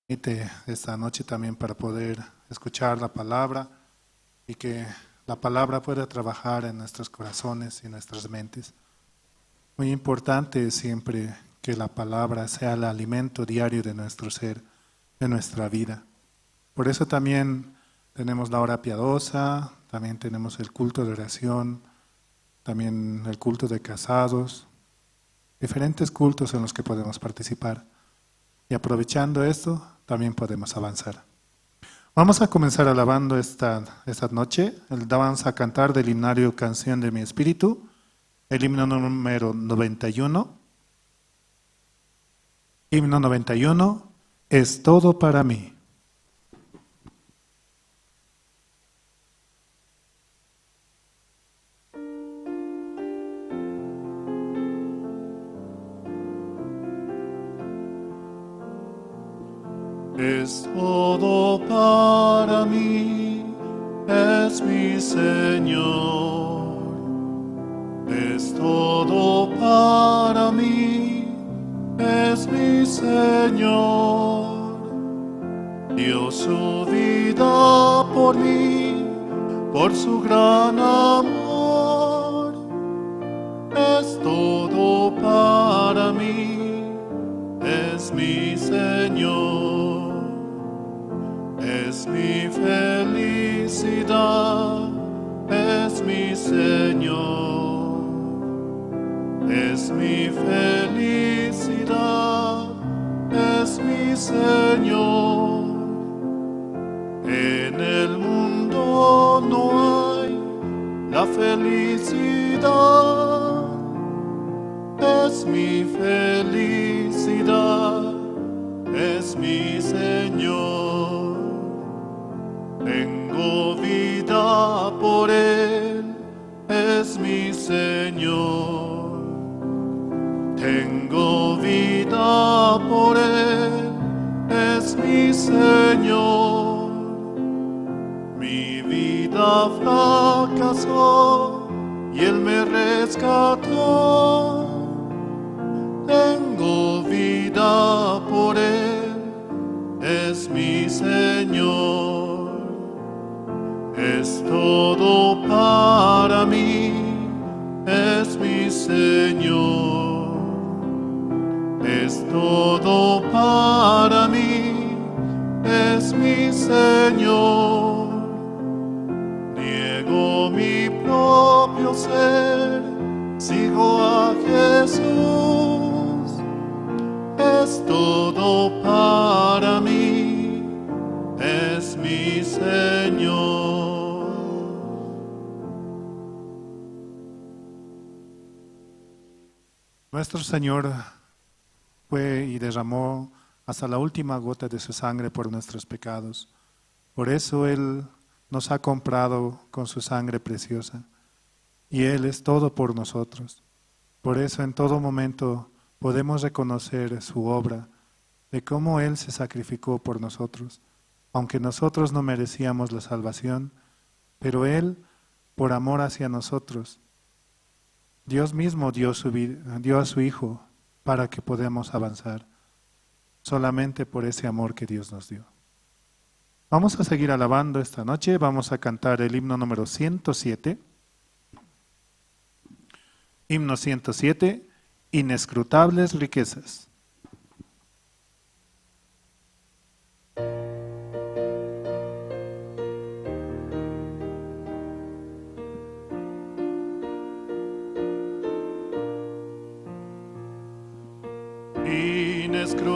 Esta noche también para poder escuchar la palabra y que la palabra pueda trabajar en nuestros corazones y nuestras mentes. Muy importante es siempre que la palabra sea el alimento diario de nuestro ser, de nuestra vida. Por eso también tenemos la hora piadosa, también tenemos el culto de oración, también el culto de casados, diferentes cultos en los que podemos participar. Y aprovechando esto, también podemos avanzar. Vamos a comenzar alabando esta noche. Vamos a cantar del himnario Canción de mi Espíritu, el himno número 91. Himno 91, es todo para mí. Es todo para mí, es mi Señor. Es todo para mí, es mi Señor. Dio su vida por mí, por su gran amor. Es todo para mí, es mi Señor. Es mi felicidad, es mi Señor. Es mi felicidad, es mi Señor. En el mundo no hay la felicidad. Es mi felicidad, es mi Señor. Tengo vida por Él, es mi Señor. Tengo vida por Él, es mi Señor. Mi vida fracasó y Él me rescató. Tengo vida por Él, es mi Señor. Es todo para mí, es mi Señor. Es todo para mí, es mi Señor. Niego mi propio ser, sigo a Jesús. Es todo para mí, es mi Señor. Nuestro Señor fue y derramó hasta la última gota de su sangre por nuestros pecados. Por eso Él nos ha comprado con su sangre preciosa. Y Él es todo por nosotros. Por eso en todo momento podemos reconocer su obra, de cómo Él se sacrificó por nosotros. Aunque nosotros no merecíamos la salvación, pero Él, por amor hacia nosotros, Dios mismo dio a su Hijo para que podamos avanzar, solamente por ese amor que Dios nos dio. Vamos a seguir alabando esta noche, vamos a cantar el himno número 107. Himno 107, Inescrutables riquezas.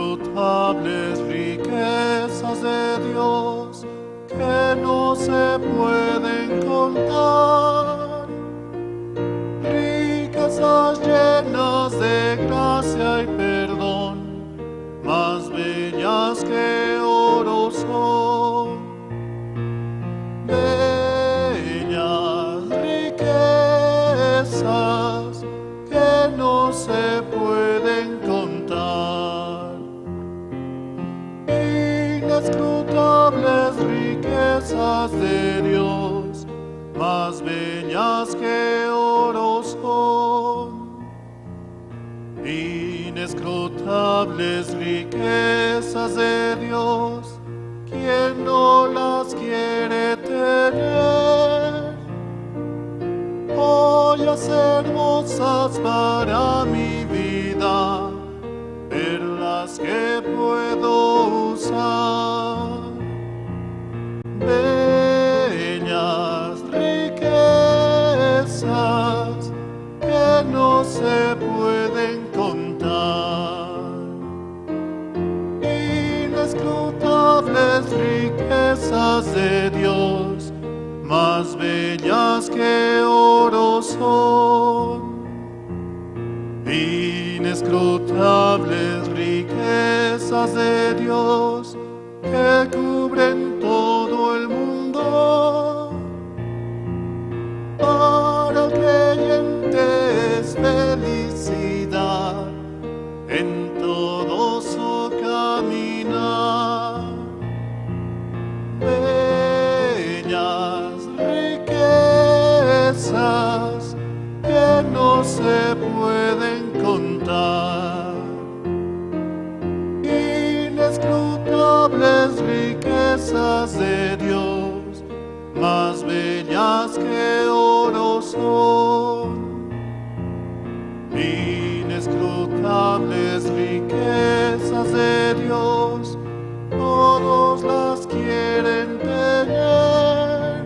Inescrutables riquezas de Dios que no se pueden contar, riquezas llenas de gracia y perdón, más bellas que oro son. Bellas riquezas que no se pueden contar. Inescrutables riquezas de Dios, más bellas que oro son. Inescrutables riquezas de Dios, Hermosas para mi vida, perlas que puedo usar. Bellas riquezas que no se pueden contar. Inescrutables riquezas de Dios, más bellas que oro son. Inescrutables riquezas de Dios que cubren todo el mundo. Para el creyente es felicidad en todo su caminar. Bellas riquezas que no se pueden contar. Inescrutables riquezas de Dios, más bellas que oro son. Inescrutables riquezas de Dios, todos las quieren tener.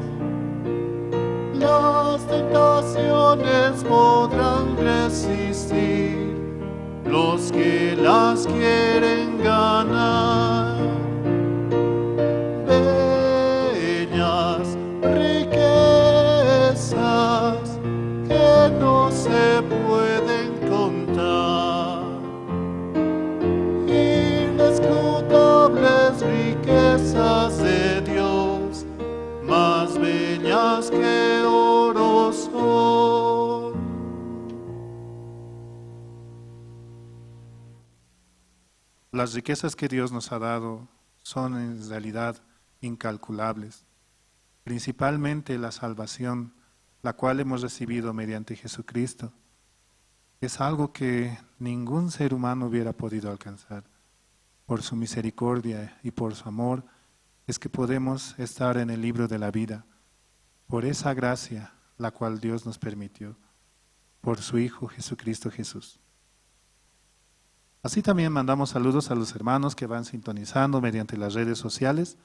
Las tentaciones podrán resistir, los que las quieren ganar. Bellas riquezas que no se pueden contar. Inescrutables riquezas de Dios, más bellas que oro son. Las riquezas que Dios nos ha dado son en realidad incalculables, principalmente la salvación, la cual hemos recibido mediante Jesucristo. Es algo que ningún ser humano hubiera podido alcanzar. Por su misericordia y por su amor es que podemos estar en el libro de la vida, por esa gracia la cual Dios nos permitió, por su Hijo Jesucristo Jesús. Así también mandamos saludos a los hermanos que van sintonizando mediante las redes sociales,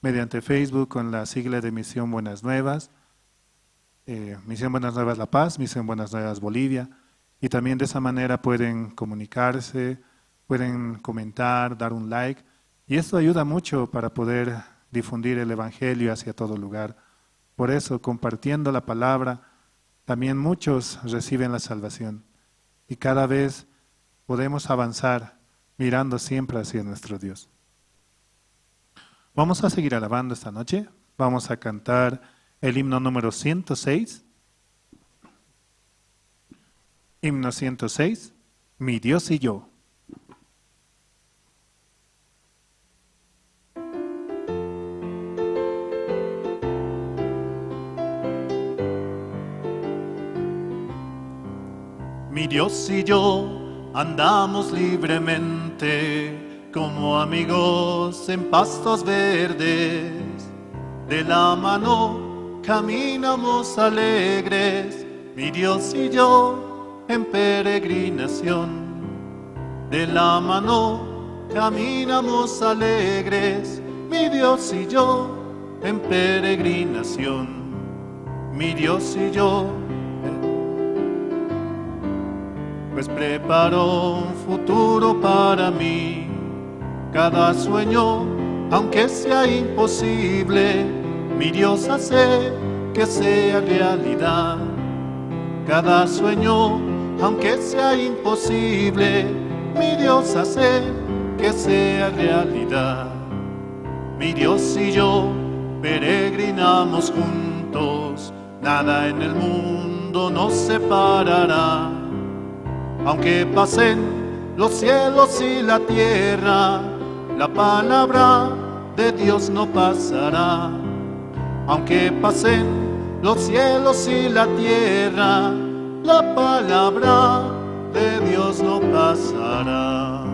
mediante Facebook con la sigla de Misión Buenas Nuevas, Misión Buenas Nuevas La Paz, Misión Buenas Nuevas Bolivia, y también de esa manera pueden comunicarse, pueden comentar, dar un like, y esto ayuda mucho para poder difundir el Evangelio hacia todo lugar. Por eso, compartiendo la palabra, también muchos reciben la salvación, y cada vez podemos avanzar mirando siempre hacia nuestro Dios. Vamos a seguir alabando esta noche. Vamos a cantar el himno número 106. Himno 106, Mi Dios y yo. Mi Dios y yo andamos libremente como amigos en pastos verdes. De la mano caminamos alegres, mi Dios y yo en peregrinación. De la mano caminamos alegres, mi Dios y yo en peregrinación. Mi Dios y yo, pues preparó un futuro para mí. Cada sueño, aunque sea imposible, mi Dios hace que sea realidad. Cada sueño, aunque sea imposible, mi Dios hace que sea realidad. Mi Dios y yo peregrinamos juntos, nada en el mundo nos separará. Aunque pasen los cielos y la tierra, la palabra de Dios no pasará. Aunque pasen los cielos y la tierra, la palabra de Dios no pasará.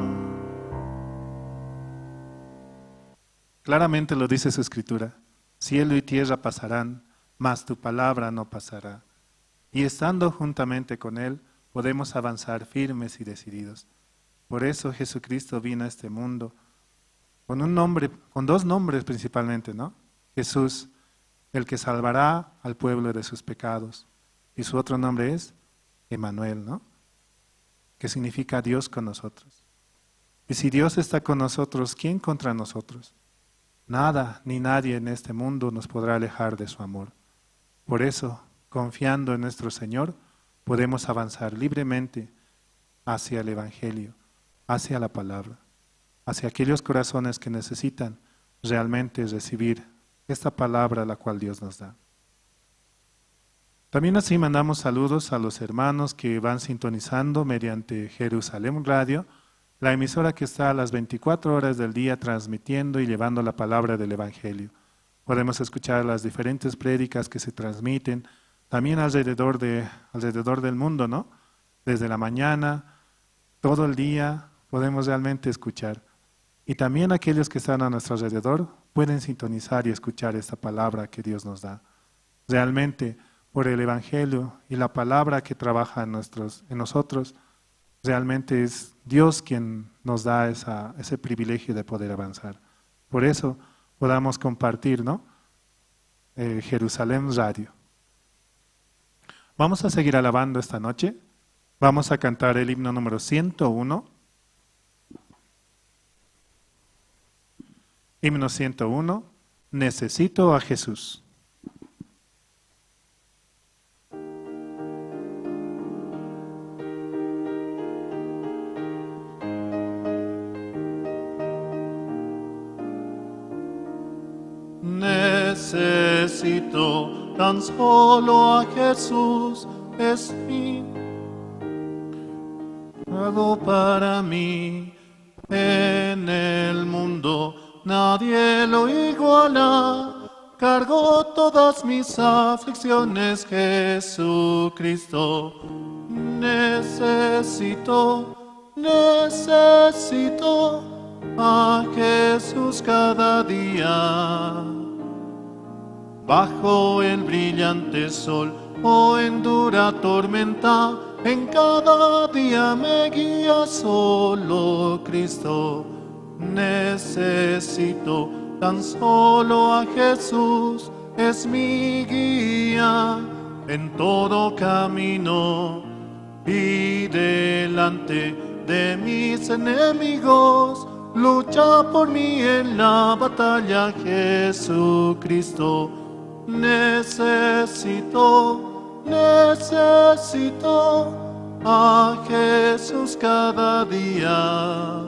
Claramente lo dice su escritura: cielo y tierra pasarán, mas tu palabra no pasará. Y estando juntamente con Él, podemos avanzar firmes y decididos. Por eso Jesucristo vino a este mundo con un nombre, con dos nombres principalmente, ¿no? Jesús, el que salvará al pueblo de sus pecados. Y su otro nombre es Emanuel, ¿no? Que significa Dios con nosotros. Y si Dios está con nosotros, ¿quién contra nosotros? Nada ni nadie en este mundo nos podrá alejar de su amor. Por eso, confiando en nuestro Señor, podemos avanzar libremente hacia el Evangelio, hacia la palabra, hacia aquellos corazones que necesitan realmente recibir esta palabra la cual Dios nos da. También así mandamos saludos a los hermanos que van sintonizando mediante Jerusalén Radio, la emisora que está a las 24 horas del día transmitiendo y llevando la palabra del Evangelio. Podemos escuchar las diferentes prédicas que se transmiten también alrededor del mundo, ¿no? Desde la mañana, todo el día, podemos realmente escuchar. Y también aquellos que están a nuestro alrededor pueden sintonizar y escuchar esta palabra que Dios nos da. Realmente, por el Evangelio y la palabra que trabaja en nosotros, realmente es Dios quien nos da ese privilegio de poder avanzar. Por eso podamos compartir, ¿no? Jerusalén Radio. Vamos a seguir alabando esta noche. Vamos a cantar el himno número 101. Himno 101, Necesito a Jesús. Necesito tan solo a Jesús, es mi dado para mí. En el mundo nadie lo iguala, cargó todas mis aflicciones Jesucristo. Necesito, necesito a Jesús cada día. Bajo el brillante sol o en dura tormenta, en cada día me guía solo Cristo. Necesito tan solo a Jesús, es mi guía en todo camino. Y delante de mis enemigos, lucha por mí en la batalla Jesucristo. Necesito, necesito a Jesús cada día.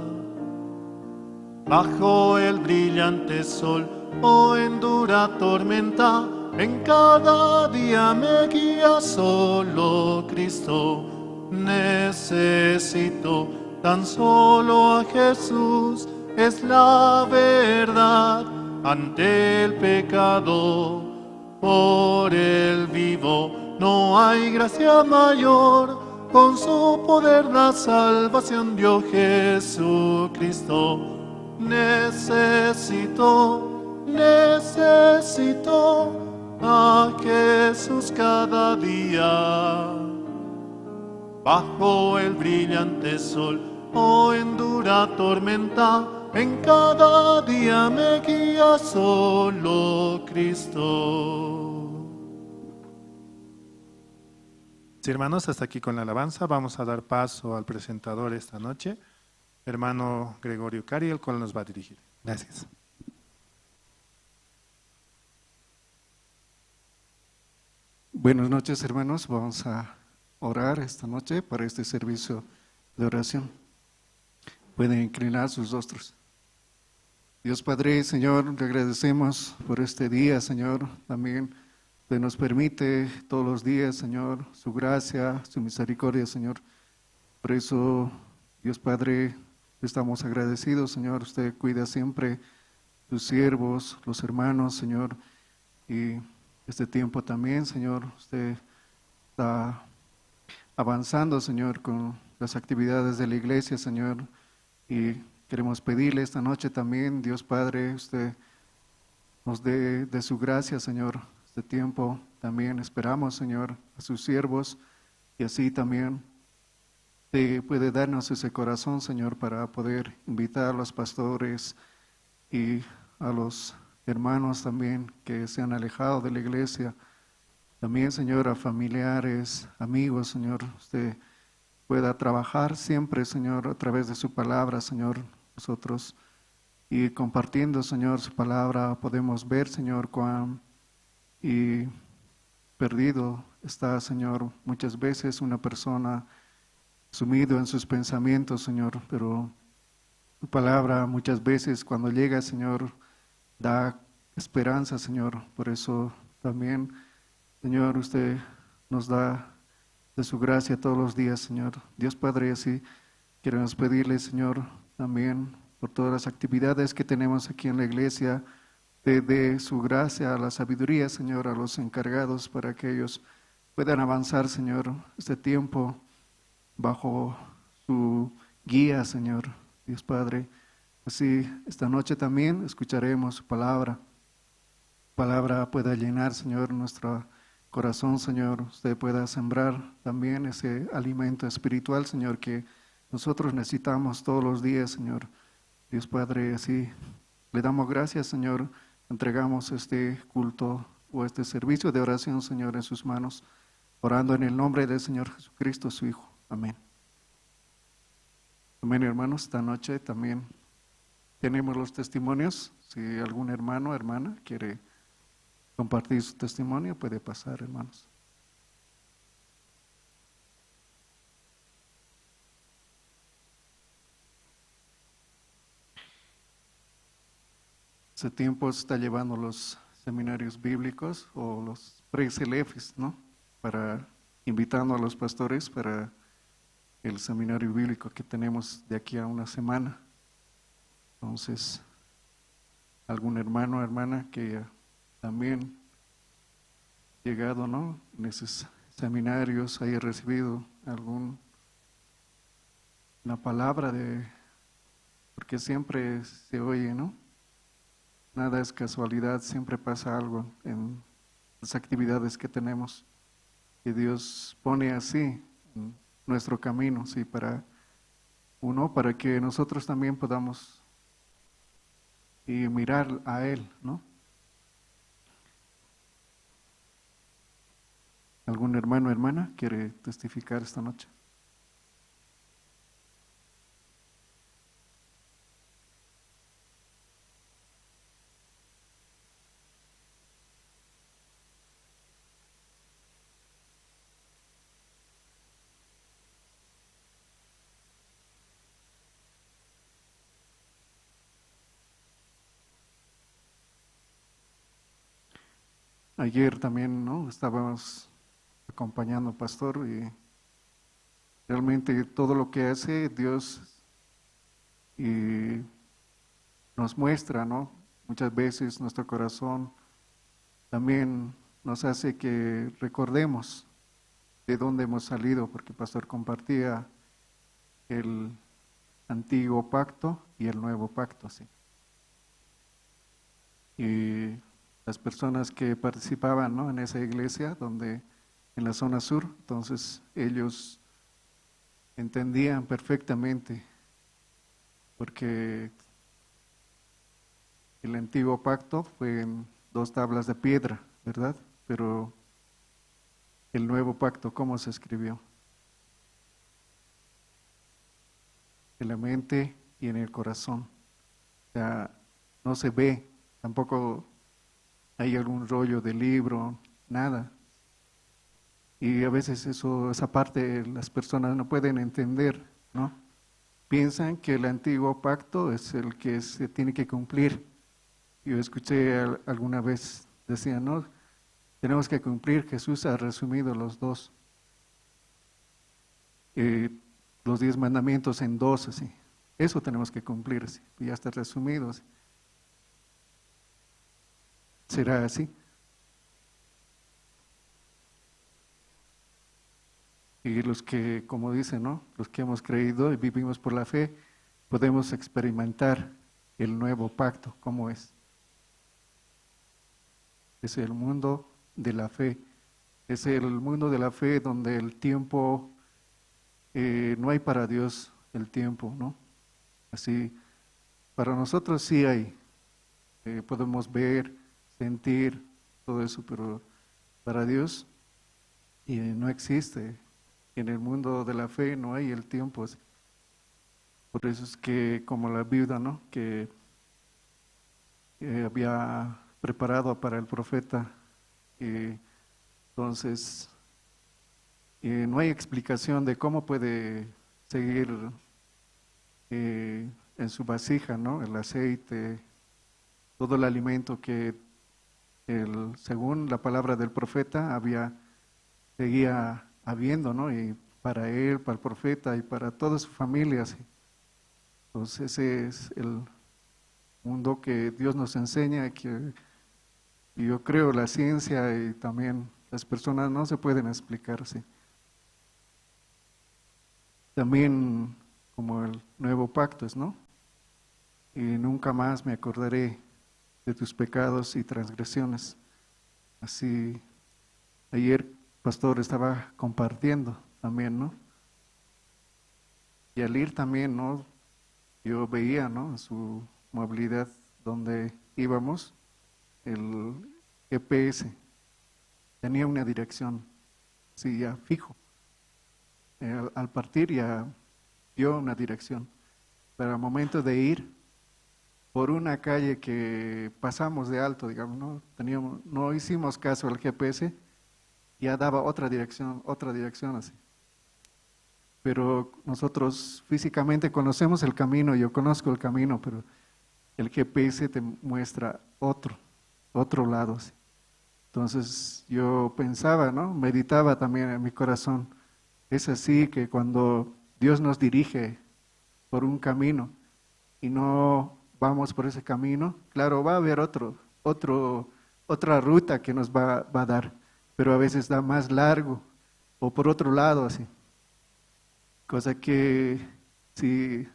Bajo el brillante sol o en dura tormenta, en cada día me guía solo Cristo. Necesito tan solo a Jesús, es la verdad ante el pecado. Por el vivo no hay gracia mayor, con su poder la salvación dio Jesucristo. Necesito, necesito a Jesús cada día. Bajo el brillante sol o en dura tormenta, en cada día me guía solo Cristo. Sí, hermanos, hasta aquí con la alabanza. Vamos a dar paso al presentador esta noche, hermano Gregorio Cari, el cual nos va a dirigir. Gracias. Buenas noches, hermanos. Vamos a orar esta noche para este servicio de oración. Pueden inclinar sus rostros. Dios Padre, Señor, le agradecemos por este día, Señor. También usted nos permite todos los días, Señor, su gracia, su misericordia, Señor. Por eso, Dios Padre, estamos agradecidos, Señor. Usted cuida siempre sus siervos, los hermanos, Señor. Y este tiempo también, Señor, usted está avanzando, Señor, con las actividades de la iglesia, Señor. Y queremos pedirle esta noche también, Dios Padre, usted nos dé de su gracia, Señor. Este tiempo también esperamos, Señor, a sus siervos y así también te puede darnos ese corazón, Señor, para poder invitar a los pastores y a los hermanos también que se han alejado de la iglesia. También, Señor, a familiares, amigos, Señor, usted pueda trabajar siempre, Señor, a través de su palabra, Señor, nosotros. Y compartiendo, Señor, su palabra, podemos ver, Señor, cuán y perdido está, Señor, muchas veces una persona sumido en sus pensamientos, Señor, pero tu palabra muchas veces cuando llega, Señor, da esperanza, Señor. Por eso también, Señor, usted nos da de su gracia todos los días, Señor. Dios Padre, así queremos pedirle, Señor, también por todas las actividades que tenemos aquí en la iglesia, de su gracia, a la sabiduría, Señor, a los encargados para que ellos puedan avanzar, Señor, este tiempo bajo su guía, Señor, Dios Padre. Así, esta noche también escucharemos su palabra. Palabra pueda llenar, Señor, nuestro corazón, Señor. Usted pueda sembrar también ese alimento espiritual, Señor, que nosotros necesitamos todos los días, Señor. Dios Padre, así le damos gracias, Señor. Entregamos este culto o este servicio de oración, Señor, en sus manos, orando en el nombre del Señor Jesucristo, su Hijo. Amén. Amén, hermanos. Esta noche también tenemos los testimonios. Si algún hermano o hermana quiere compartir su testimonio, puede pasar, hermanos. Hace tiempo se está llevando los seminarios bíblicos o los pre-CLFs, ¿no? Para invitando a los pastores para el seminario bíblico que tenemos de aquí a una semana. Entonces, algún hermano o hermana que también llegado, ¿no?, en esos seminarios haya recibido alguna palabra de, porque siempre se oye, ¿no? Nada es casualidad, siempre pasa algo en las actividades que tenemos, que Dios pone así en nuestro camino, sí, para uno, para que nosotros también podamos y mirar a Él, ¿no? ¿Algún hermano o hermana quiere testificar esta noche? Ayer también, ¿no?, estábamos acompañando al pastor y realmente todo lo que hace Dios y nos muestra, ¿no? Muchas veces nuestro corazón también nos hace que recordemos de dónde hemos salido, porque el pastor compartía el antiguo pacto y el nuevo pacto, sí. Y las personas que participaban, ¿no?, en esa iglesia, donde en la zona sur, entonces ellos entendían perfectamente, porque el antiguo pacto fue en 2 tablas de piedra, ¿verdad? Pero el nuevo pacto, ¿cómo se escribió? En la mente y en el corazón. O sea, no se ve, tampoco hay algún rollo de libro, nada. Y a veces eso, esa parte las personas no pueden entender, ¿no? Piensan que el antiguo pacto es el que se tiene que cumplir. Yo escuché alguna vez, decían, no, tenemos que cumplir. Jesús ha resumido los dos, los 10 mandamientos en 2, así. Eso tenemos que cumplir, así. Ya está resumido, así. ¿Será así? Y los que, como dicen, ¿no?, los que hemos creído y vivimos por la fe, podemos experimentar el nuevo pacto, ¿cómo es? Es el mundo de la fe. Es el mundo de la fe donde el tiempo, no hay para Dios el tiempo, ¿no? Así, para nosotros sí hay, podemos ver, sentir, todo eso, pero para Dios no existe. En el mundo de la fe no hay el tiempo. Por eso es que como la viuda, ¿no?, que había preparado para el profeta, entonces no hay explicación de cómo puede seguir en su vasija, ¿no?, el aceite, todo el alimento que según la palabra del profeta seguía habiendo, ¿no?, y para él, para el profeta y para toda su familia. ¿Sí? Entonces ese es el mundo que Dios nos enseña, que yo creo la ciencia y también las personas no se pueden explicar. ¿Sí? También como el nuevo pacto es, ¿no? Y nunca más me acordaré de tus pecados y transgresiones. Así, ayer pastor estaba compartiendo también, ¿no? Y al ir también, ¿no?, yo veía, ¿no?, su movilidad donde íbamos, el GPS tenía una dirección, sí, ya fijo. Al partir ya dio una dirección, pero al momento de ir por una calle que pasamos de alto, digamos, no hicimos caso al GPS, ya daba otra dirección así. Pero nosotros físicamente conocemos el camino, yo conozco el camino, pero el GPS te muestra otro lado. Así. Entonces yo pensaba, ¿no?, meditaba también en mi corazón, es así que cuando Dios nos dirige por un camino y no vamos por ese camino, claro, va a haber otra ruta que nos va a dar, pero a veces da más largo o por otro lado así. Cosa que si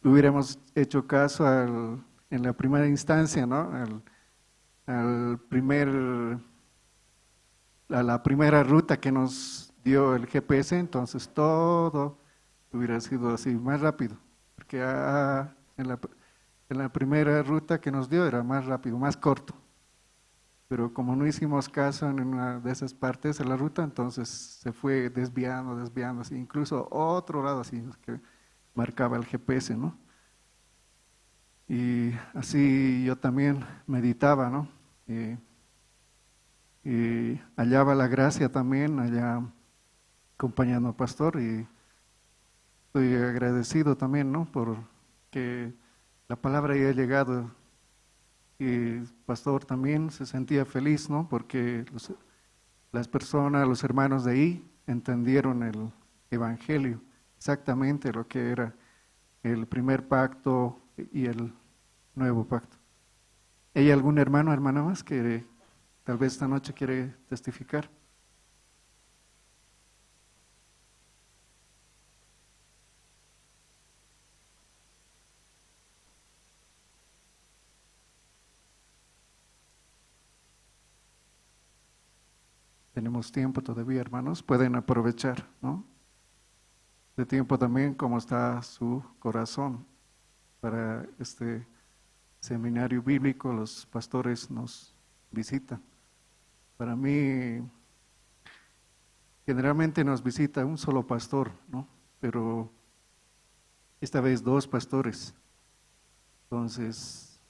hubiéramos hecho caso en la primera instancia, ¿no?, a la primera ruta que nos dio el GPS, entonces todo hubiera sido así más rápido, porque en la primera ruta que nos dio era más rápido, más corto. Pero como no hicimos caso en una de esas partes de la ruta, entonces se fue desviando, así, incluso otro lado así que marcaba el GPS, ¿no? Y así yo también meditaba, ¿no? Y hallaba la gracia también allá acompañando al pastor, y estoy agradecido también, ¿no?, por que la palabra haya llegado. Y el pastor también se sentía feliz, ¿no?, porque las personas, los hermanos de ahí entendieron el evangelio, exactamente lo que era el primer pacto y el nuevo pacto. ¿Hay algún hermano o hermana más que tal vez esta noche quiere testificar? Tenemos tiempo todavía, hermanos, pueden aprovechar, ¿no?, de tiempo también como está su corazón para este seminario bíblico. Los pastores nos visitan. Para mí, generalmente nos visita un solo pastor, ¿no?, pero esta vez dos pastores. Entonces,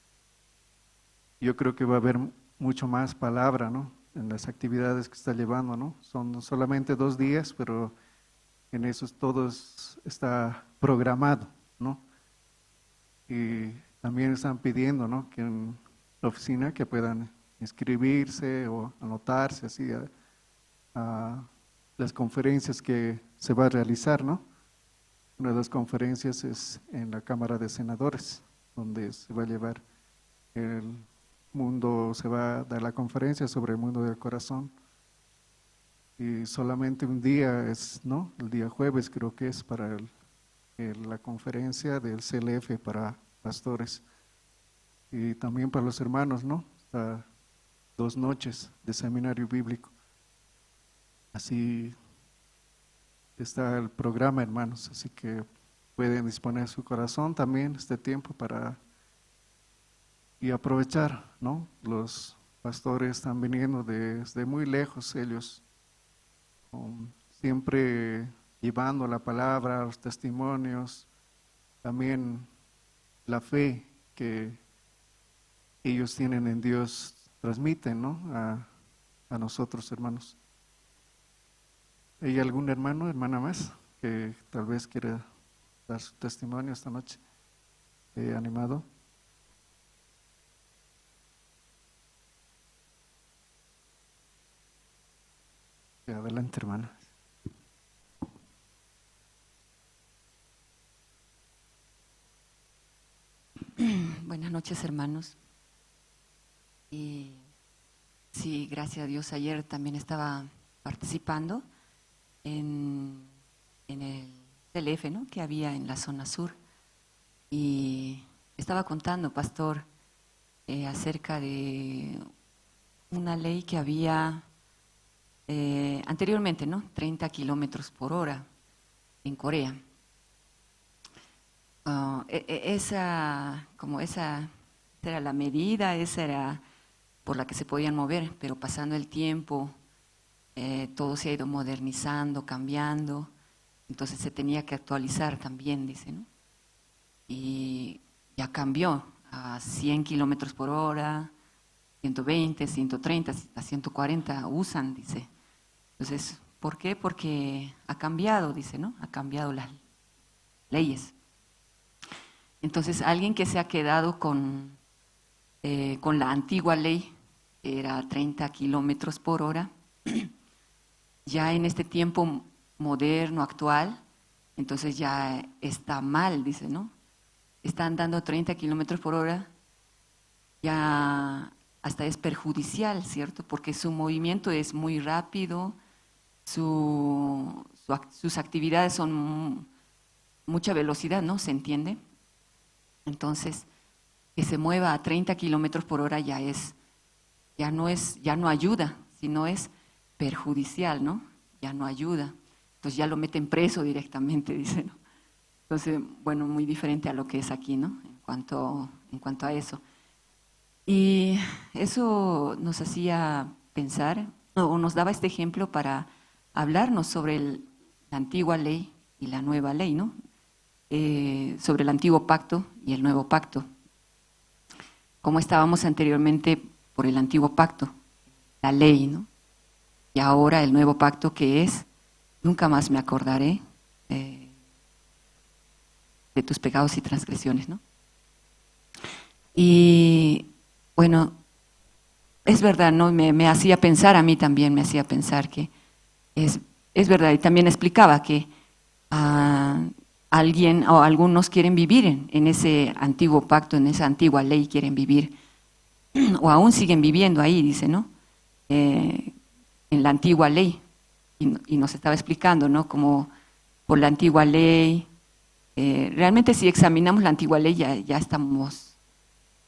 yo creo que va a haber mucho más palabra, ¿no?, en las actividades que está llevando, ¿no? Son solamente 2 días, pero en esos todos está programado, ¿no? Y también están pidiendo, ¿no?, que en la oficina que puedan inscribirse o anotarse así a las conferencias que se va a realizar, ¿no? Una de las conferencias es en la Cámara de Senadores, donde se va a llevar el mundo, se va a dar la conferencia sobre el mundo del corazón. Y solamente un día es, ¿no?, el día jueves creo que es para la conferencia del CLF para pastores y también para los hermanos, ¿no? Está 2 noches de seminario bíblico. Así está el programa, hermanos, así que pueden disponer su corazón también este tiempo para y aprovechar, ¿no? Los pastores están viniendo desde muy lejos, ellos siempre llevando la palabra, los testimonios, también la fe que ellos tienen en Dios, transmiten, ¿no? A nosotros, hermanos. ¿Hay algún hermano, hermana más que tal vez quiera dar su testimonio esta noche? Animado. Adelante, hermana. Buenas noches, hermanos. Y sí, gracias a Dios, ayer también estaba participando en el CLF, ¿no?, que había en la zona sur. Y estaba contando, pastor, acerca de una ley que había anteriormente, ¿no?, 30 kilómetros por hora en Corea. Esa era la medida, esa era por la que se podían mover, pero pasando el tiempo, todo se ha ido modernizando, cambiando, entonces se tenía que actualizar también, dice, ¿no? Y ya cambió a 100 kilómetros por hora, 120, 130, hasta 140 usan, dice. Entonces, ¿por qué? Porque ha cambiado, dice, ¿no? Ha cambiado las leyes. Entonces, alguien que se ha quedado con la antigua ley, era 30 kilómetros por hora, ya en este tiempo moderno, actual, entonces ya está mal, dice, ¿no? Están dando 30 kilómetros por hora, ya hasta es perjudicial, ¿cierto? Porque su movimiento es muy rápido, sus actividades son mucha velocidad, ¿no? ¿Se entiende? Entonces, que se mueva a 30 kilómetros por hora ya no ayuda, sino es perjudicial, ¿no? Ya no ayuda. Entonces ya lo meten preso directamente, dice, ¿no? Entonces, bueno, muy diferente a lo que es aquí, ¿no? En cuanto a eso. Y eso nos hacía pensar, o nos daba este ejemplo para hablarnos sobre la antigua ley y la nueva ley, ¿no? Sobre el antiguo pacto y el nuevo pacto. Como estábamos anteriormente por el antiguo pacto, la ley, ¿no? Y ahora el nuevo pacto, que es, nunca más me acordaré de tus pecados y transgresiones, ¿no? Y bueno, es verdad, ¿no? Me hacía pensar a mí también, me hacía pensar que es verdad, y también explicaba que alguien o algunos quieren vivir en ese antiguo pacto, en esa antigua ley quieren vivir, o aún siguen viviendo ahí, dice, ¿no? En la antigua ley, y nos estaba explicando, ¿no? Como por la antigua ley, realmente si examinamos la antigua ley ya estamos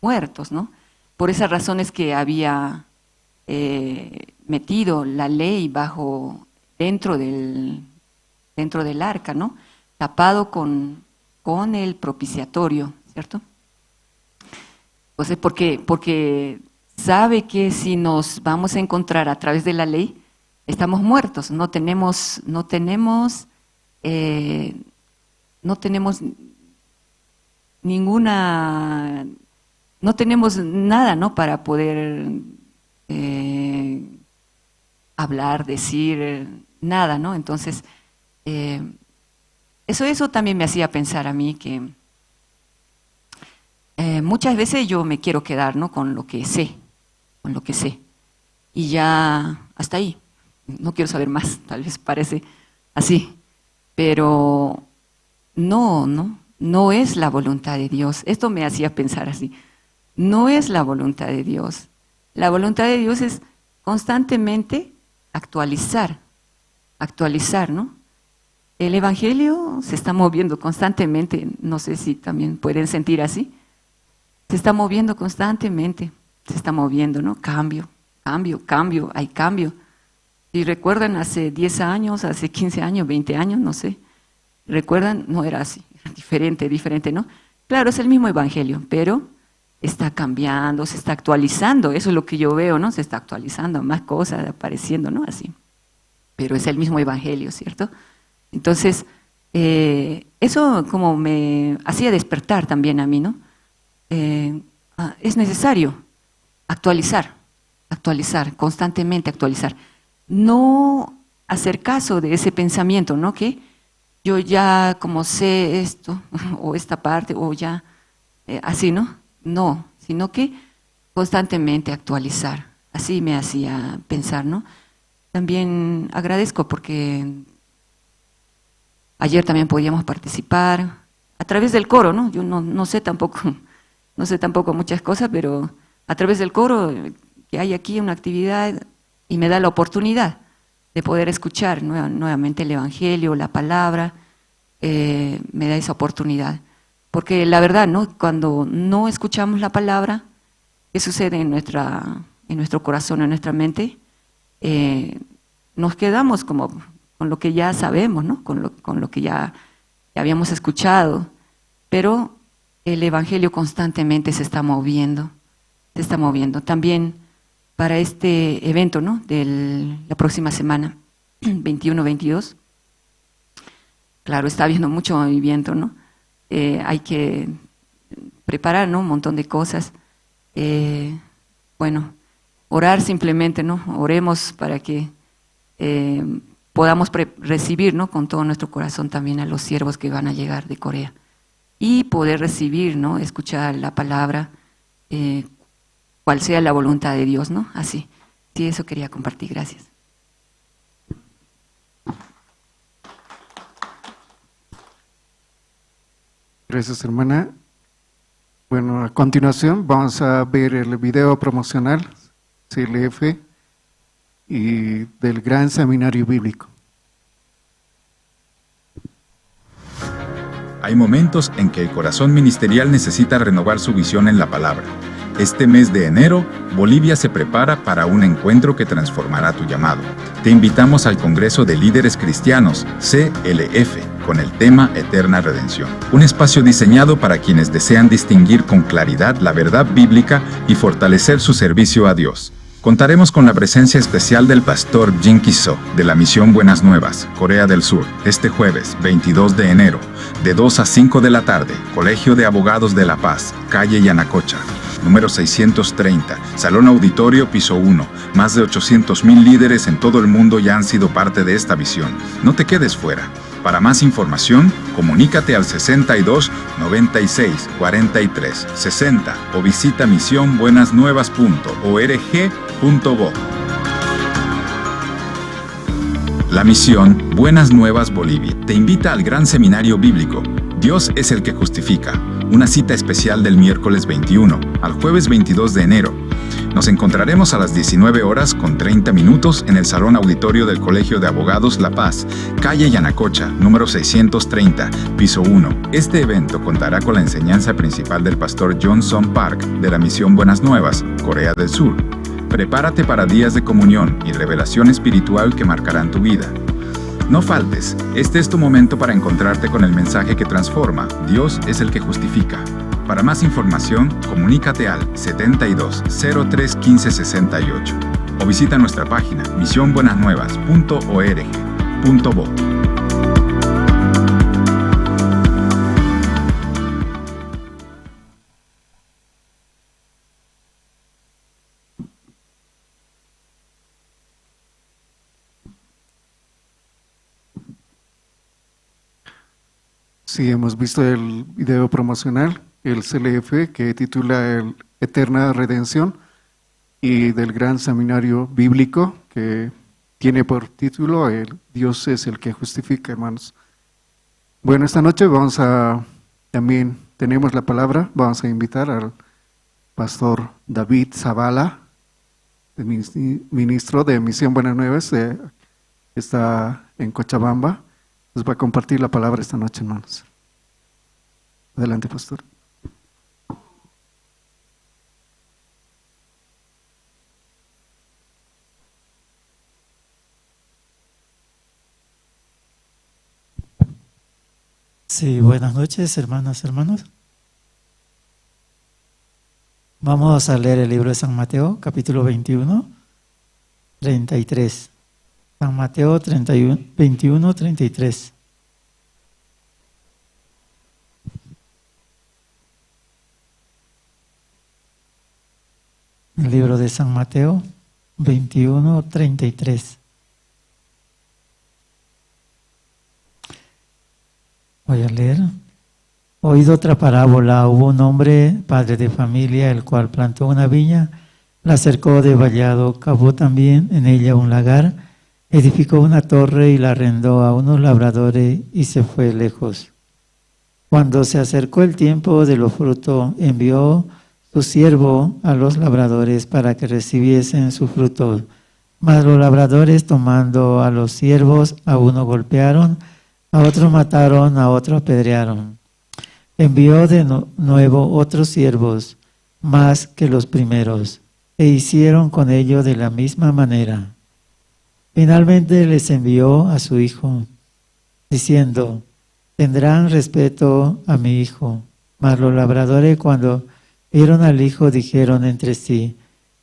muertos, ¿no? Por esas razones que había metido la ley bajo, dentro del arca, ¿no? Tapado con el propiciatorio, ¿cierto? Pues es porque sabe que si nos vamos a encontrar a través de la ley, estamos muertos, no tenemos ninguna, no tenemos nada, ¿no? Para poder hablar, decir, nada, ¿no? Entonces, eso también me hacía pensar a mí que muchas veces yo me quiero quedar, ¿no? Con lo que sé, y ya hasta ahí, no quiero saber más, tal vez parece así, pero no es la voluntad de Dios. Esto me hacía pensar así, no es la voluntad de Dios. La voluntad de Dios es constantemente actualizar, ¿no? El evangelio se está moviendo constantemente, no sé si también pueden sentir así, se está moviendo constantemente, se está moviendo, ¿no? Cambio, Cambio, cambio, hay cambio. Si recuerdan hace 10 años, hace 15 años, 20 años, no sé, recuerdan, no era así, era diferente, diferente, ¿no? Claro, es el mismo evangelio, pero está cambiando, se está actualizando, eso es lo que yo veo, ¿no? Se está actualizando, más cosas apareciendo, ¿no? Así. Pero es el mismo evangelio, ¿cierto? Entonces, eso como me hacía despertar también a mí, ¿no? Es necesario actualizar, actualizar, constantemente actualizar. No hacer caso de ese pensamiento, ¿no? Que yo ya como sé esto, o esta parte, o ya, así, ¿no? No, sino que constantemente actualizar. Así me hacía pensar, ¿no? También agradezco porque ayer también podíamos participar a través del coro, ¿no? Yo no sé tampoco, no sé tampoco muchas cosas, pero a través del coro que hay aquí una actividad y me da la oportunidad de poder escuchar nuevamente el Evangelio, la palabra, me da esa oportunidad. Porque la verdad, ¿no? Cuando no escuchamos la palabra, ¿qué sucede en nuestro corazón, en nuestra mente? Nos quedamos como con lo que ya sabemos, ¿no? Con lo que ya habíamos escuchado, pero el Evangelio constantemente se está moviendo, se está moviendo. También para este evento, ¿no? De la próxima semana, 21-22, claro, está habiendo mucho movimiento, ¿no? Hay que preparar, ¿no? Un montón de cosas. Bueno, orar simplemente, ¿no? Oremos para que podamos recibir, ¿no? Con todo nuestro corazón también a los siervos que van a llegar de Corea. Y poder recibir, ¿no? Escuchar la palabra, cual sea la voluntad de Dios, ¿no? Así. Sí, eso quería compartir. Gracias. Gracias, hermana. Bueno, a continuación vamos a ver el video promocional CLF y del Gran Seminario Bíblico. Hay momentos en que el corazón ministerial necesita renovar su visión en la palabra. Este mes de enero, Bolivia se prepara para un encuentro que transformará tu llamado. Te invitamos al Congreso de Líderes Cristianos, CLF, con el tema Eterna Redención. Un espacio diseñado para quienes desean distinguir con claridad la verdad bíblica y fortalecer su servicio a Dios. Contaremos con la presencia especial del pastor Jin Ki-so, de la Misión Buenas Nuevas, Corea del Sur, este jueves, 22 de enero, de 2 a 5 de la tarde, Colegio de Abogados de La Paz, calle Yanacocha, número 630, Salón Auditorio, piso 1. Más de 800,000 líderes en todo el mundo ya han sido parte de esta visión. No te quedes fuera. Para más información, comunícate al 62 96 43 60 o visita misionbuenasnuevas.org.bo. La Misión Buenas Nuevas Bolivia te invita al Gran Seminario Bíblico Dios es el que justifica, una cita especial del miércoles 21 al jueves 22 de enero. Nos encontraremos a las 19:30 en el Salón Auditorio del Colegio de Abogados La Paz, calle Yanacocha, número 630, piso 1. Este evento contará con la enseñanza principal del pastor Johnson Park de la Misión Buenas Nuevas, Corea del Sur. Prepárate para días de comunión y revelación espiritual que marcarán tu vida. No faltes, este es tu momento para encontrarte con el mensaje que transforma. Dios es el que justifica. Para más información, comunícate al 72 03 15 68 o visita nuestra página misionbuenasnuevas.org.bo. Sí, hemos visto el video promocional, el CLF, que titula el Eterna Redención, y del Gran Seminario Bíblico, que tiene por título el Dios es el que justifica, hermanos. Bueno, esta noche vamos a, también tenemos la palabra, vamos a invitar al pastor David Zavala, el ministro de Misión Buenas Nuevas, está en Cochabamba. Nos va a compartir la palabra esta noche, hermanos. Adelante, pastor. Sí, buenas noches, hermanas, hermanos. Vamos a leer el libro de San Mateo, capítulo 21, 33. San Mateo 31, 21, 33. El libro de San Mateo 21, 33. Voy a leer. Oíd otra parábola. Hubo un hombre, padre de familia, el cual plantó una viña, la cercó de vallado, cavó también en ella un lagar, edificó una torre y la arrendó a unos labradores y se fue lejos. Cuando se acercó el tiempo de los frutos, envió su siervo a los labradores para que recibiesen su fruto. Mas los labradores, tomando a los siervos, a uno golpearon, a otro mataron, a otro apedrearon. Envió de nuevo otros siervos, más que los primeros, e hicieron con ellos de la misma manera. Finalmente les envió a su hijo, diciendo: tendrán respeto a mi hijo. Mas los labradores, cuando vieron al hijo, dijeron entre sí: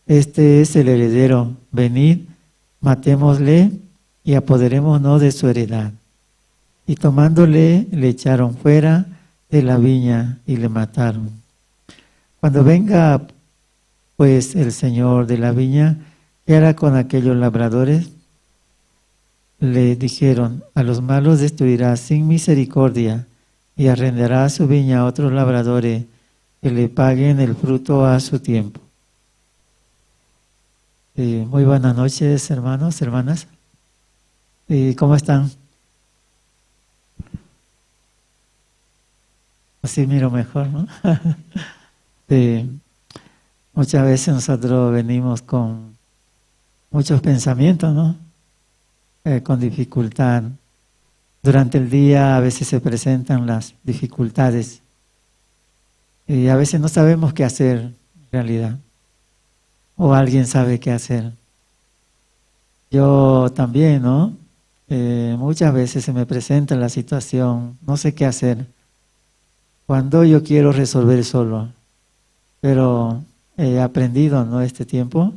este es el heredero, venid, matémosle y apoderémonos de su heredad. Y tomándole, le echaron fuera de la viña y le mataron. Cuando venga, pues, el señor de la viña, ¿qué hará con aquellos labradores? Le dijeron: a los malos destruirá sin misericordia y arrendará su viña a otros labradores que le paguen el fruto a su tiempo. Muy buenas noches, hermanos, hermanas. ¿Cómo están? Así miro mejor, ¿no? Sí. Muchas veces nosotros venimos con muchos pensamientos, ¿no? Con dificultad. Durante el día a veces se presentan las dificultades y a veces no sabemos qué hacer en realidad, o alguien sabe qué hacer. Yo también, ¿no? Muchas veces se me presenta la situación, no sé qué hacer. Cuando yo quiero resolver solo, pero he aprendido, ¿no?, este tiempo,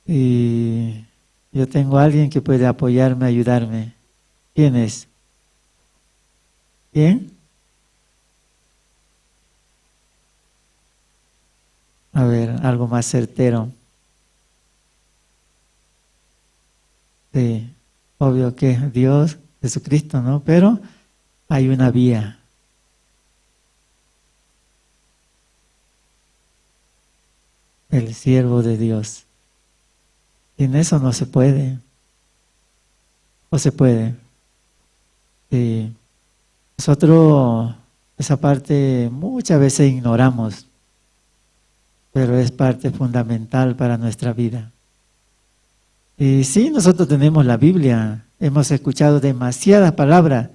y yo tengo a alguien que puede apoyarme, ayudarme. ¿Quién es? ¿Quién? A ver, algo más certero. Sí, obvio que Dios, Jesucristo, ¿no? Pero hay una vía. El siervo de Dios. Sin eso no se puede. ¿O se puede? Sí. Nosotros esa parte muchas veces ignoramos, pero es parte fundamental para nuestra vida. Y sí, nosotros tenemos la Biblia, hemos escuchado demasiadas palabras.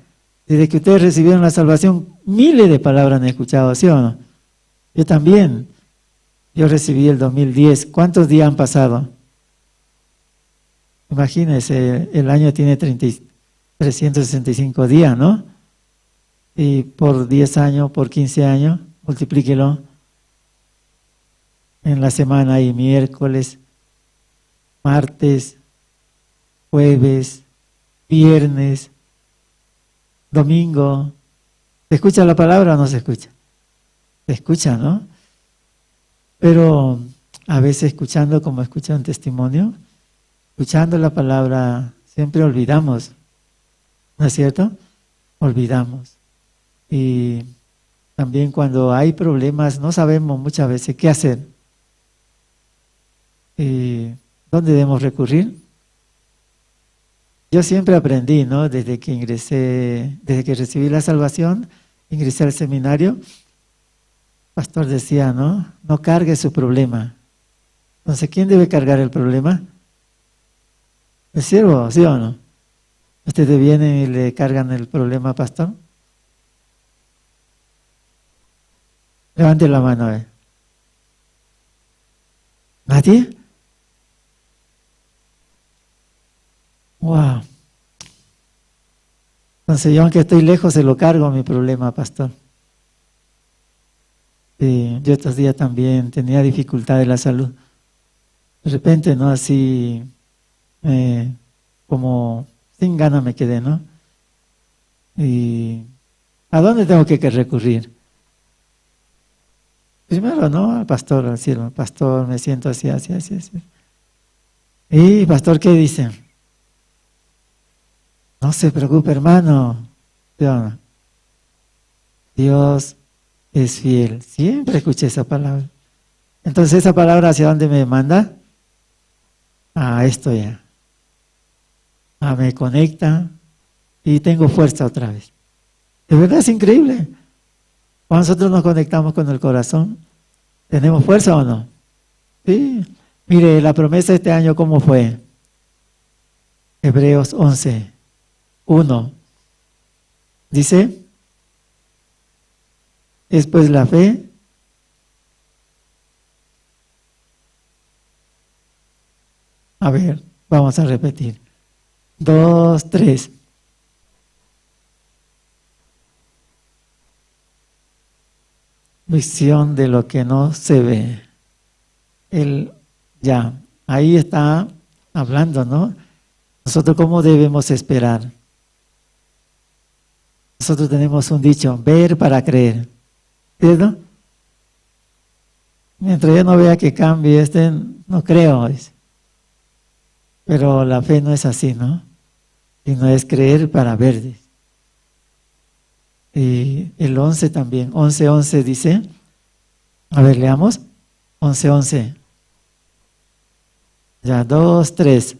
Desde que ustedes recibieron la salvación, miles de palabras han escuchado, ¿sí o no? Yo también. Yo recibí el 2010. ¿Cuántos días han pasado? Imagínense, el año tiene 365 días, ¿no? Y por 10 años, por 15 años, multiplíquelo. En la semana hay miércoles, martes, jueves, viernes, domingo. ¿Se escucha la palabra o no se escucha? Se escucha, ¿no? Pero a veces escuchando, como escucha un testimonio, escuchando la palabra, siempre olvidamos, ¿no es cierto? Olvidamos. Y también cuando hay problemas, no sabemos muchas veces qué hacer. ¿Y dónde debemos recurrir? Yo siempre aprendí, ¿no? Desde que ingresé, desde que recibí la salvación, ingresé al seminario. El pastor decía, ¿no? No cargue su problema. Entonces, ¿quién debe cargar el problema? ¿El siervo, sí o no? ¿Ustedes vienen y le cargan el problema, pastor? Levante la mano, ¿eh? ¿Nadie? Wow. Entonces yo aunque estoy lejos se lo cargo mi problema, pastor. Sí, yo estos días también tenía dificultad de la salud. De repente, ¿no? Así como sin ganas me quedé, ¿no? Y ¿a dónde tengo que recurrir? Primero, ¿no? Al pastor, al cielo. Pastor, me siento así, así, así, así. Y pastor, ¿qué dice? No se preocupe, hermano. Dios es fiel. Siempre escuché esa palabra. Entonces, ¿esa palabra hacia dónde me manda? A esto ya. A me conecta y tengo fuerza otra vez. De verdad es increíble. Cuando nosotros nos conectamos con el corazón, ¿tenemos fuerza o no? Sí. Mire, la promesa de este año, ¿cómo fue? Hebreos 11, 1. Dice, es pues la fe A ver, vamos a repetir. 2, 3. Visión de lo que no se ve. Ya, ahí está hablando, ¿no? Nosotros, ¿cómo debemos esperar? Nosotros tenemos un dicho, ver para creer. ¿Cierto? Mientras yo no vea que cambie no creo, dice. Pero la fe no es así, ¿no? Sino es creer para ver, dice. Y el 11 también, 11:11 dice, a ver, leamos, 11:11. Ya, 2, 3.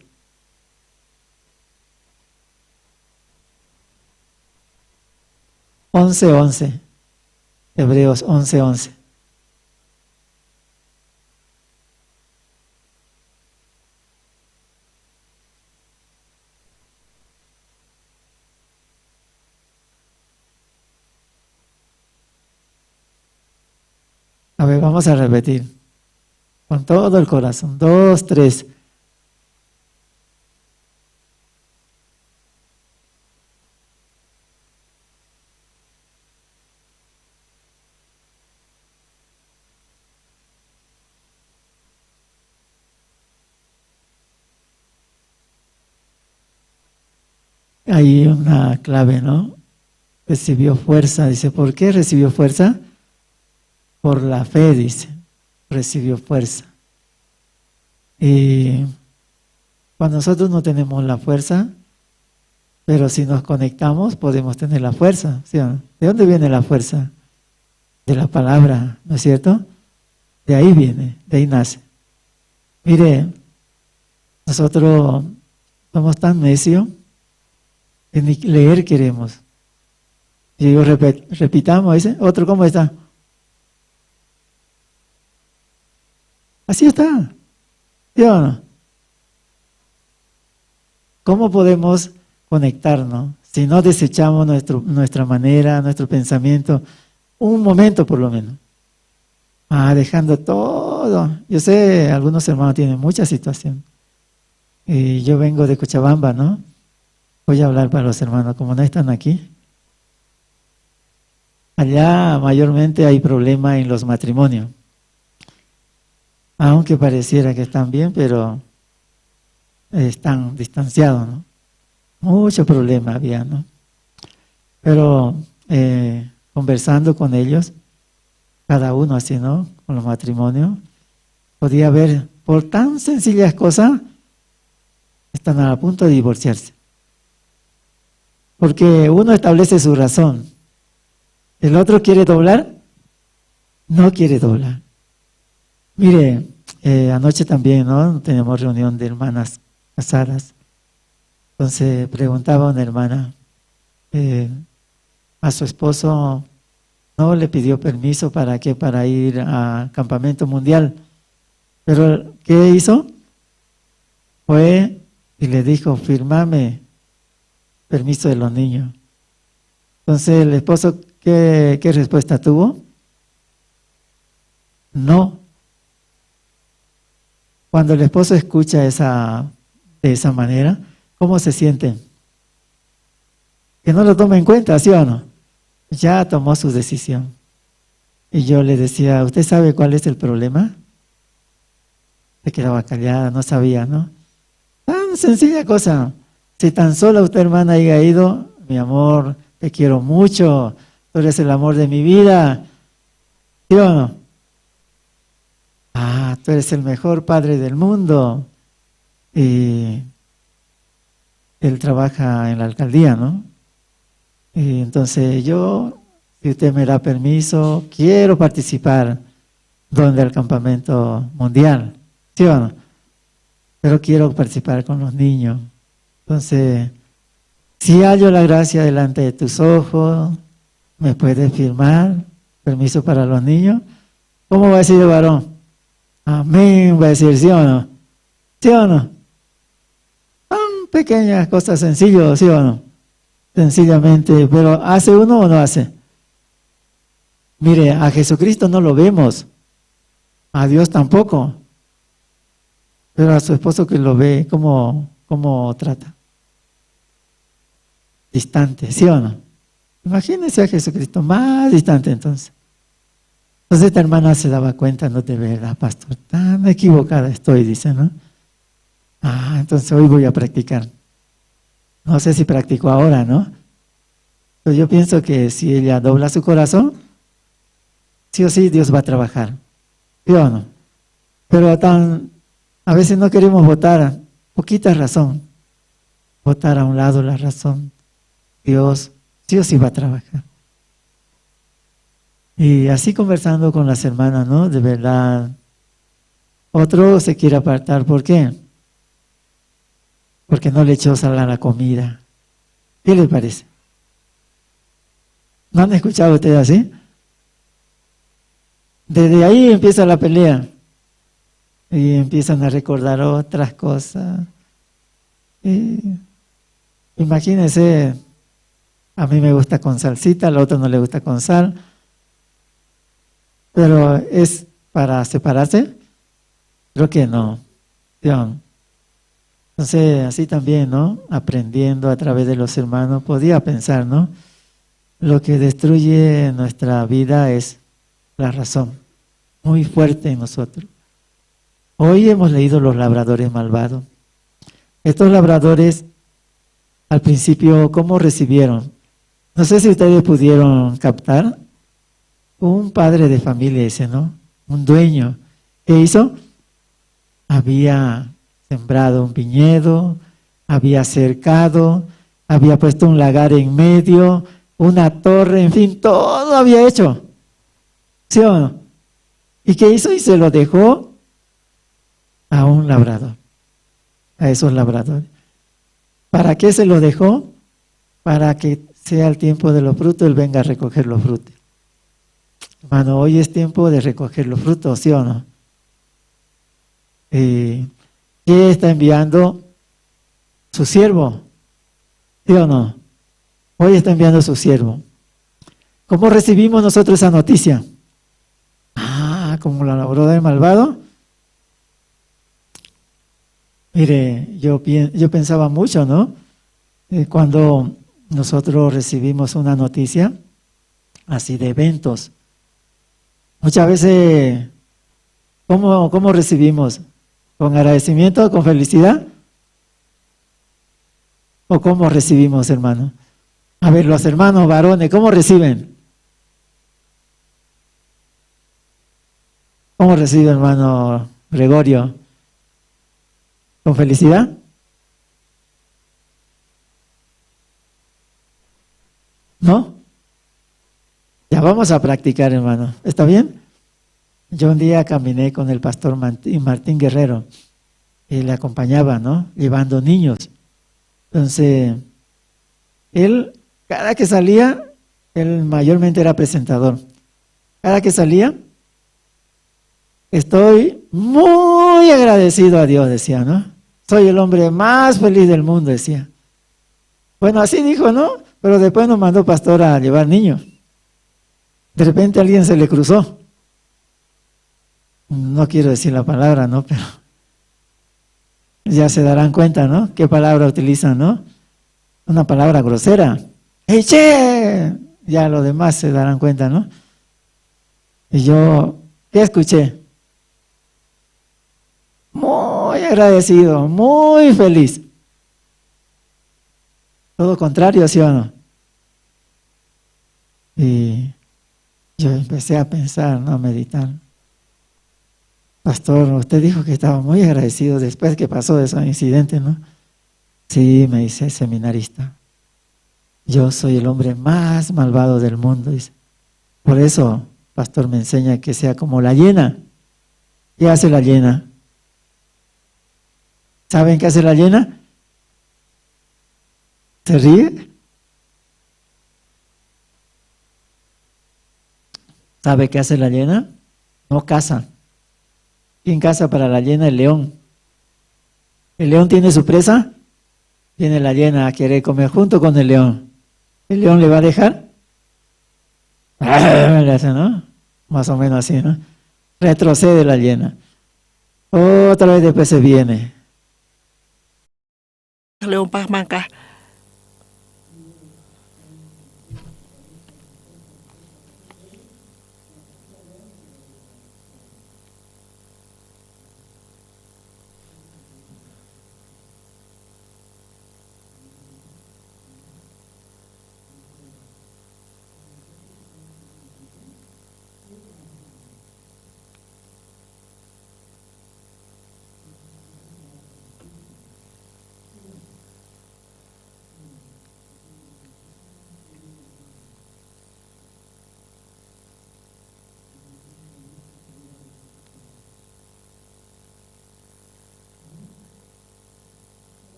11:11. Hebreos 11:11. A ver, vamos a repetir. Con todo el corazón. 2, 3. Hay una clave, ¿no? Recibió fuerza. Dice, ¿por qué recibió fuerza? Por la fe, dice, recibió fuerza. Y cuando nosotros no tenemos la fuerza, pero si nos conectamos podemos tener la fuerza, ¿sí o no? ¿De dónde viene la fuerza? De la palabra, ¿no es cierto? De ahí viene, de ahí nace. Mire, nosotros somos tan necios que ni leer queremos. Y digo, repitamos, dice, otro, ¿cómo está? Así está. ¿Sí o no? ¿Cómo podemos conectarnos si no desechamos nuestra manera, nuestro pensamiento, un momento por lo menos? Dejando todo. Yo sé, algunos hermanos tienen mucha situación. Y yo vengo de Cochabamba, ¿no? Voy a hablar para los hermanos, como no están aquí. Allá mayormente hay problema en los matrimonios. Aunque pareciera que están bien, pero están distanciados, ¿no? Mucho problema había, ¿no? Pero conversando con ellos, cada uno así, ¿no? Con los matrimonios, podía ver, por tan sencillas cosas, están a punto de divorciarse. Porque uno establece su razón. El otro quiere doblar, no quiere doblar. Mire, anoche también, ¿no? Tenemos reunión de hermanas casadas. Entonces preguntaba una hermana, a su esposo no le pidió permiso para qué, para ir al campamento mundial. Pero ¿qué hizo? Fue y le dijo, fírmame permiso de los niños. Entonces el esposo, ¿qué respuesta tuvo? No. Cuando el esposo escucha de esa manera, ¿cómo se siente? Que no lo tome en cuenta, ¿sí o no? Ya tomó su decisión. Y yo le decía, ¿usted sabe cuál es el problema? Se quedaba callada, no sabía, ¿no? Tan sencilla cosa. Si tan solo usted, hermana, haya ido, mi amor, te quiero mucho, tú eres el amor de mi vida. ¿Sí o no? Ah, tú eres el mejor padre del mundo. Y él trabaja en la alcaldía, ¿no? Y entonces yo, si usted me da permiso, quiero participar donde el campamento mundial, ¿sí o no? Pero quiero participar con los niños. Entonces, si hallo la gracia delante de tus ojos, ¿me puedes firmar permiso para los niños? ¿Cómo va a decir el varón? Amén, va a decir, ¿sí o no? ¿Sí o no? Tan pequeñas cosas sencillas, ¿sí o no? Sencillamente, pero ¿hace uno o no hace? Mire, a Jesucristo no lo vemos, a Dios tampoco, pero a su esposo que lo ve, ¿cómo trata? Distante, ¿sí o no? Imagínense a Jesucristo más distante entonces. Entonces esta hermana se daba cuenta, no, de verdad, pastor, tan equivocada estoy, dice, ¿no? Ah, entonces hoy voy a practicar. No sé si practicó ahora, ¿no? Pero yo pienso que si ella dobla su corazón, sí o sí Dios va a trabajar, ¿sí o no? Pero a veces no queremos votar, poquita razón, votar a un lado la razón. Dios sí o sí va a trabajar. Y así conversando con las hermanas, ¿no? De verdad, otro se quiere apartar, ¿por qué? Porque no le echó sal a la comida. ¿Qué le parece? ¿No han escuchado ustedes así? Desde ahí empieza la pelea. Y empiezan a recordar otras cosas. Y imagínense, a mí me gusta con salsita, al otro no le gusta con sal. Pero ¿es para separarse? Creo que no. Entonces, así también, ¿no? Aprendiendo a través de los hermanos, podía pensar, ¿no? Lo que destruye nuestra vida es la razón, muy fuerte en nosotros. Hoy hemos leído los labradores malvados. Estos labradores, al principio, ¿cómo recibieron? No sé si ustedes pudieron captar. Un padre de familia ese, ¿no? Un dueño. ¿Qué hizo? Había sembrado un viñedo, había cercado, había puesto un lagar en medio, una torre, en fin, todo había hecho. ¿Sí o no? ¿Y qué hizo? Y se lo dejó a un labrador, a esos labradores. ¿Para qué se lo dejó? Para que sea el tiempo de los frutos, él venga a recoger los frutos. Hermano, hoy es tiempo de recoger los frutos, ¿sí o no? ¿Qué está enviando? Su siervo, ¿sí o no? Hoy está enviando su siervo. ¿Cómo recibimos nosotros esa noticia? Ah, como la labró del malvado. Mire, yo pensaba mucho, ¿no? Cuando nosotros recibimos una noticia así de eventos, muchas veces, ¿cómo recibimos? ¿Con agradecimiento? ¿Con felicidad? ¿O cómo recibimos, hermano? A ver, los hermanos varones, ¿cómo reciben? ¿Cómo recibe, hermano Gregorio? ¿Con felicidad? ¿No? Ya vamos a practicar, hermano. ¿Está bien? Yo un día caminé con el pastor Martín Guerrero y le acompañaba, ¿no? Llevando niños. Entonces, él, cada que salía, él mayormente era presentador. Cada que salía, estoy muy agradecido a Dios, decía, ¿no? Soy el hombre más feliz del mundo, decía. Bueno, así dijo, ¿no? Pero después nos mandó pastor a llevar niños. De repente alguien se le cruzó. No quiero decir la palabra, ¿no? Pero ya se darán cuenta, ¿no? ¿Qué palabra utilizan, no? Una palabra grosera. ¡Hey, che! Ya los demás se darán cuenta, ¿no? Y yo, ¿qué escuché? Muy agradecido, muy feliz. Todo contrario, ¿sí o no? Y yo empecé a pensar, ¿no? A meditar. Pastor, usted dijo que estaba muy agradecido después que pasó ese incidente, ¿no? Sí, me dice el seminarista. Yo soy el hombre más malvado del mundo, dice. Por eso, pastor, me enseña que sea como la hiena. ¿Qué hace la hiena? ¿Saben qué hace la hiena? ¿Se ríe? ¿Sabe qué hace la hiena? No caza. ¿Quién caza para la hiena? El león. ¿El león tiene su presa? Viene la hiena a querer comer junto con el león. ¿El león le va a dejar? Le hace, ¿no? Más o menos así, ¿no? Retrocede la hiena. Otra vez después se viene. León Pajmanca.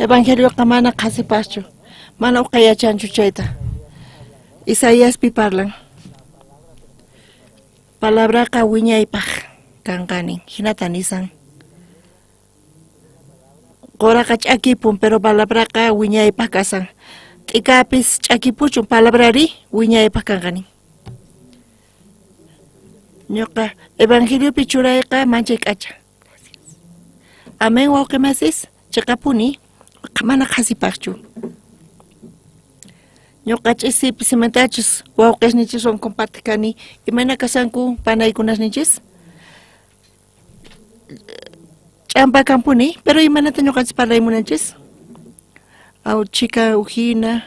Evangelioqa mana qhasipajchu, mana uqa yachanchu chayta. Isaiaspi parlan. Palabraqa wiñaypaj kanqa nin, jinata nisan. Qoraqa ch'akipun, pero palabraqa wiñaypaj kasan. T'ikapis ch'akipuchun, palabrari wiñaypaj kanqa nin. Ñuqa evangeliopi churayqa manchay k'acha. Amén, wawqi masis, chiqapuni, mana qhasipajchu. Ñuqa ch'isi pisimantachus wawqisninchiswan compartej kani, imayna kashanku panaykunasninchis? Ch'ampa kanpuni, pero imaynata ñuqanchis parlay munanchis? Aw chhika ujina,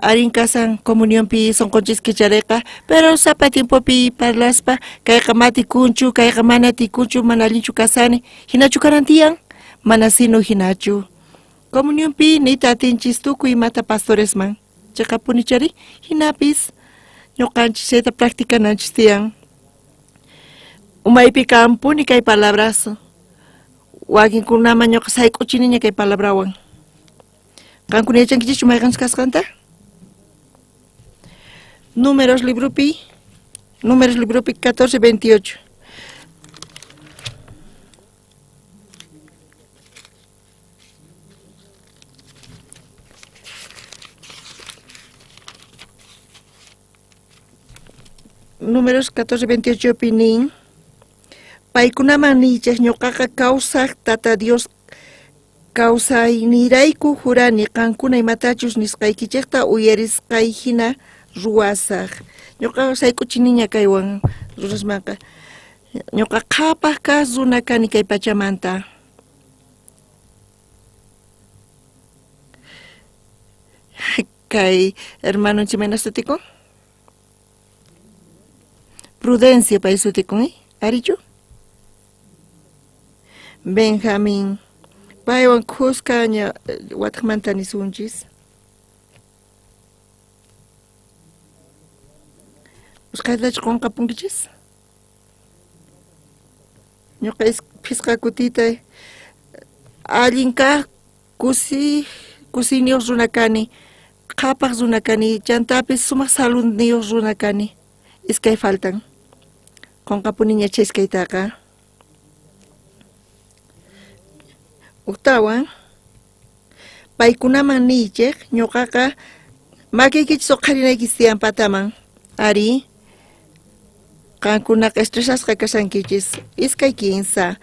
arin kasan comunionpi sonqonchis kichareqa, pero sapa tiempopi parlaspa, kayqa matikunchu, kayqa mana tikunchu, mana allinchu kasani, hinachu kanan tiyan? Mana sino hinachu. Comunionpi niyta atinchis tukuy imata pastoresman, cheqapuni chari, hinapis ñuqanchis chayta practicananchis tiyan. Umaypi kanpuni kay palabras, wakinkunaman ñuqa sayk'uchiniña kay palabrawan. Qankuna yachankichischu mayqanchus kasqanta? Números libropi, Números libropi 14:28. Números 14:28 pi nin, paykunaman niychej ñoqaqa kawsaj Tata Dios kawsaynirayku jurani qankuna imatachus nisqaykichejta uyarisqay jina ruwasaj. Ñoqaqa sayk'uchiniña kaywan runasmanqa. Ñoqa qhapaj kaj runa kani kay pachamanta. Kay hermanonchik imayna sutikun? Prudencio pay sutikun, eh? Arichu? Benjamín. Paywan khuska ña watejmanta nisunchis. Usqhaytachu qonqapunkichis? Ñuqa phisqa kutita allin kaj kusi kusiyniyoj runa kani, qhapaj runa kani, chantapis sumaj saludniyoj runa kani. Iskay faltan. Qonqapuniña chay iskaytaqa. Ujtawan, paykunaman niychej, ñuqaqa makiykichis uqharinaykichis tiyan pataman. Arí, qankunaqa estresasqa kashankichis. 2:15.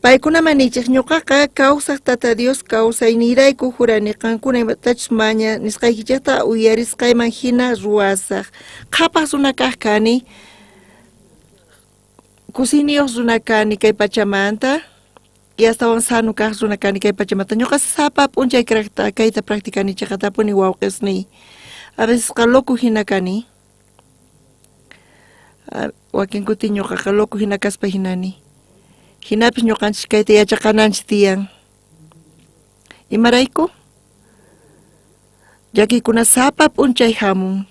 Paykunaman niychej, ñuqaqa kawsaj Tata Dios kawsayniyrayku jurani, qankuna imatachus maña nisqaykichejta uyarisqayman jina ruwasaj. Qhapaj runa kaj kani, kusiyniyoj runa kani kay pachamanta, y astawan sano kaj runa kani kay pachamanta. Ñuqa sapa p'unchay kayta practicani cheqatapuni wawqesniy. A vecesqa loco jina kani. Wakin kuti ñuqaqa loco jina kaspa jinani. Jinapis ñuqanchis kayta yachaqananchis tiyan. Imarayku? Llakiykuna sapa p'unchay jamun.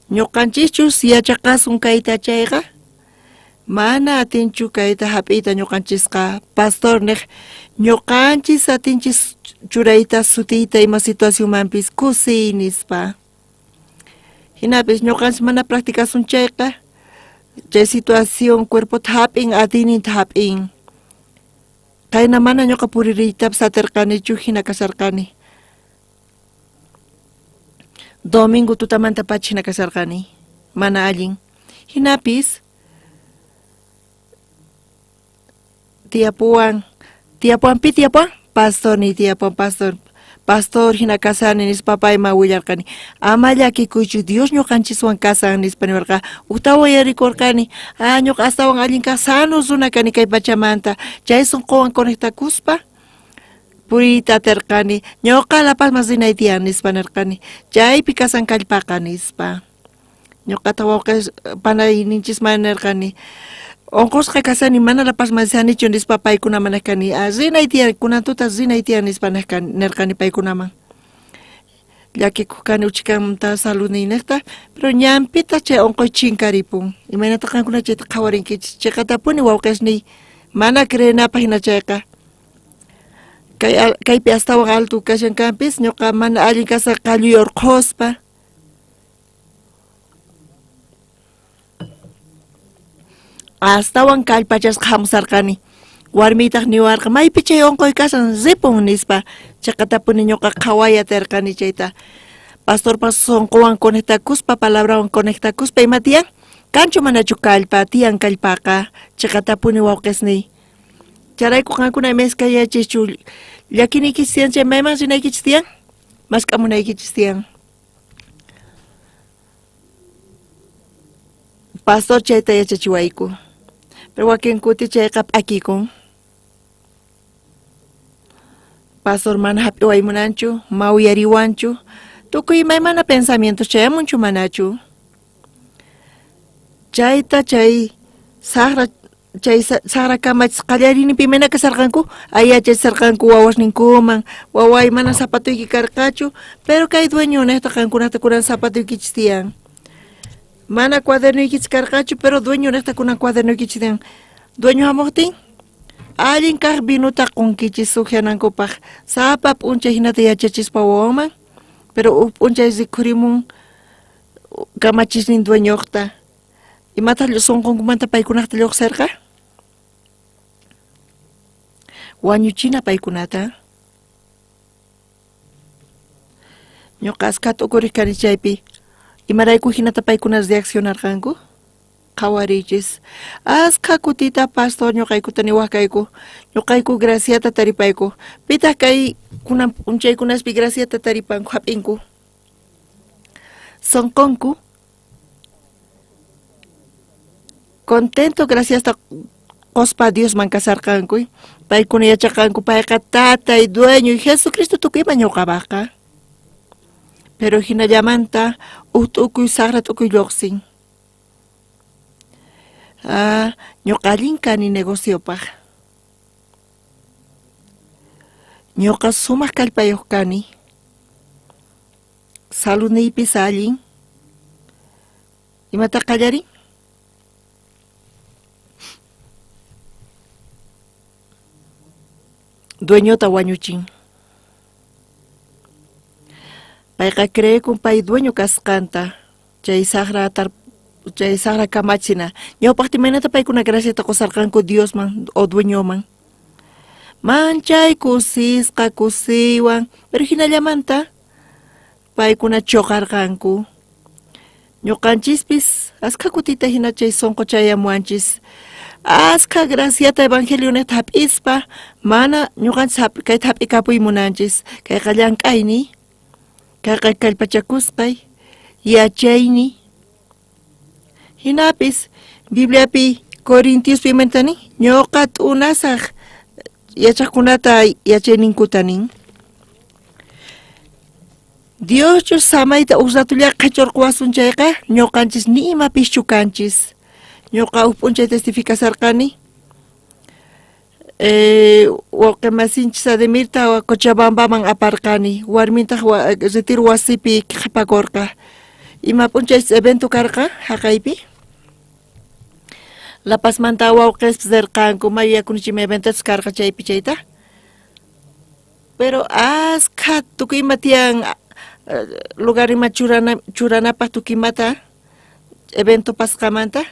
Ñuqanchischus yachaqasun kayta chayqa, mana atinchu kayta jap'iyta ñuqanchisqa. Pastor nej, ñuqanchis atinchis churayta sutiyta ima situacionmanpis kusiy nispa. Jinapis ñuqanchis mana practicasun chayqa, chay situación cuerpota jap'in, atiyninta jap'in. Qayna mana ñuqa puririytapis atirqanichu jina kasharqani. Domingo tutamantapacha jina kasharqani, mana allin. Jinapis tiyapuwan, tiyapuwan pi tiyapuwan? Pastorniy tiyapuwan, pastor. Pastor jina kasani nispa payman willarqani. Ama llakikuychu, Dios ñuqanchiswan kasan nispa niwarqa. Ujtawan yarikurqani, ah, ñuqa astawan allin kaj sano runa kani kay pachamanta. Chay sonqowan conectakuspa puriyta aterqani. Ñuqa La Pazman rinay tiyan nispa nirqani. Chaypi kasan kallpaqa nispa. Ñuqata wawqe panayninchisman nirqani, onqosqa kasani mana La Pazman rishanichu nispa paykunaman nej kani, ah, rinay tiyan, kunan tuta rinay tiyan nispa nej kani, nirqani paykunaman. Llakikuq kani uchikamanta saludniynejta, pero ñanpitaq chay onqoy chinkaripun. Imaynata qankuna chayta qhawarinkichis? Cheqatapuni wawqesniy, mana creenapaj hina chayqa. Kay kaypi astawan alto kashan kanpis, ñuqa mana allin kasqa qalluy urqhuspa. Astawan kallpachasqa hamusarqani. Warmiytaq niwarqa, maypi chay onqoy kashan, ripun nispa. Cheqatapuni ñuqa qhaway aterqani chayta. Pastorpa sonqowan conectakuspa, palabrawan conectakuspa ima tiyan? Kanchu manachu kallpa? Tiyan kallpaqa. Cheqatapuni wawqesniy. Chayrayku qankuna ima iskayachischu llakiniykichis tiyan chay mayman rinaykichis tiyan? Mask'amunaykichis tiyan. Pastor chayta yachachiwayku. Pero wakin kuti chayqa p'akikun. Pastor mana hap'iway munanchu, mauyariwanchu, tukuy imaymana pensamientos chayamunchu manachu. Chayta chay saqra chay saqra kamachis qallariyninpi imayna kasarqanku, ay yachachisarqanku wawasninkuman, waway mana zapatuyki karqachu, pero kay dueño nejta qankunata kunan zapatuykichis tiyan. Mana cuadernoykichis karqachu, pero dueño nejta kunan cuadernoykichis tiyan. Dueño hamuqtin, allin kaq vinota qonkichis ukyanankupaq, sapa p'unchay hinata yachachispa wawanman, pero uj p'unchay rikhurimun kamachisnin dueñoqta. Imataq sonqonkumanta paykunaqta lluqsirqa? Wañuchina paykunata. Ñuqa askha t'ukuriq kani chaypi. Imarayku hinata paykuna reaccionarqanku? Qhawariychis. Askha kutita pastor ñuqaykuta niwaq kayku. Ñuqayku graciata taripayku. Pitaq kay kunan p'unchaykunaspi graciata taripanku hap'inku? Sonqonku contento graciasta qospa Diosman kasarqanku. Paykuna yachaqanku payqa tatay, dueño y Jesucristo tukuy ima ñuqapaqqa. Pero hinallamanta uj t'ukuy saqra t'ukuy lluqsin. Ah, ñuqa allin kani negociopaq. Ñuqa sumaq kallpayuq kani. Saludniypis allin. Imata qallarin? Dueñota wañuchin. Payqa creekun pay dueño kasqanta. Chay saqra chay saqra kamachina. Ñawpaqta imaynata paykuna graciata qusarqanku Diosman o dueñoman. Manchay kusisqa kusiywan, pero hinallamanta paykuna choqarqanku. Ñuqanchispis askha kutita hina chay sonqo chayamuwanchis. Askha graciata evangelio niqta hap'ispa mana ñuqanchis kayta hap'ikapuy munanchis. Kayqa llank'ayniy, kayqa kallpachakusqay, yachayniy. Hinapis Bibliapi Corintiospi imanta nin? Ñuqa t'unasaq yachaqkunata yachayninkuta nin. Dioschus samayta uj ratolla qhechurqowasun chayqa, ñuqanchis ni imapischu kanchis. Ñuqa uj p'unchay testificasarqani. Wawqe masinchis Ademirta Cochabambaman aparqani, warmintaq retiro wasipi qhipakurqa. Ima p'unchaychus evento karqa jaqaypi? La Pazmanta wawqespis rirqanku, mayu yakunichik ima eventochus karqa chaypi chayta. Pero askha tukuy ima tiyan lugar ima churana churanapaq tukuy imata evento pasqamanta.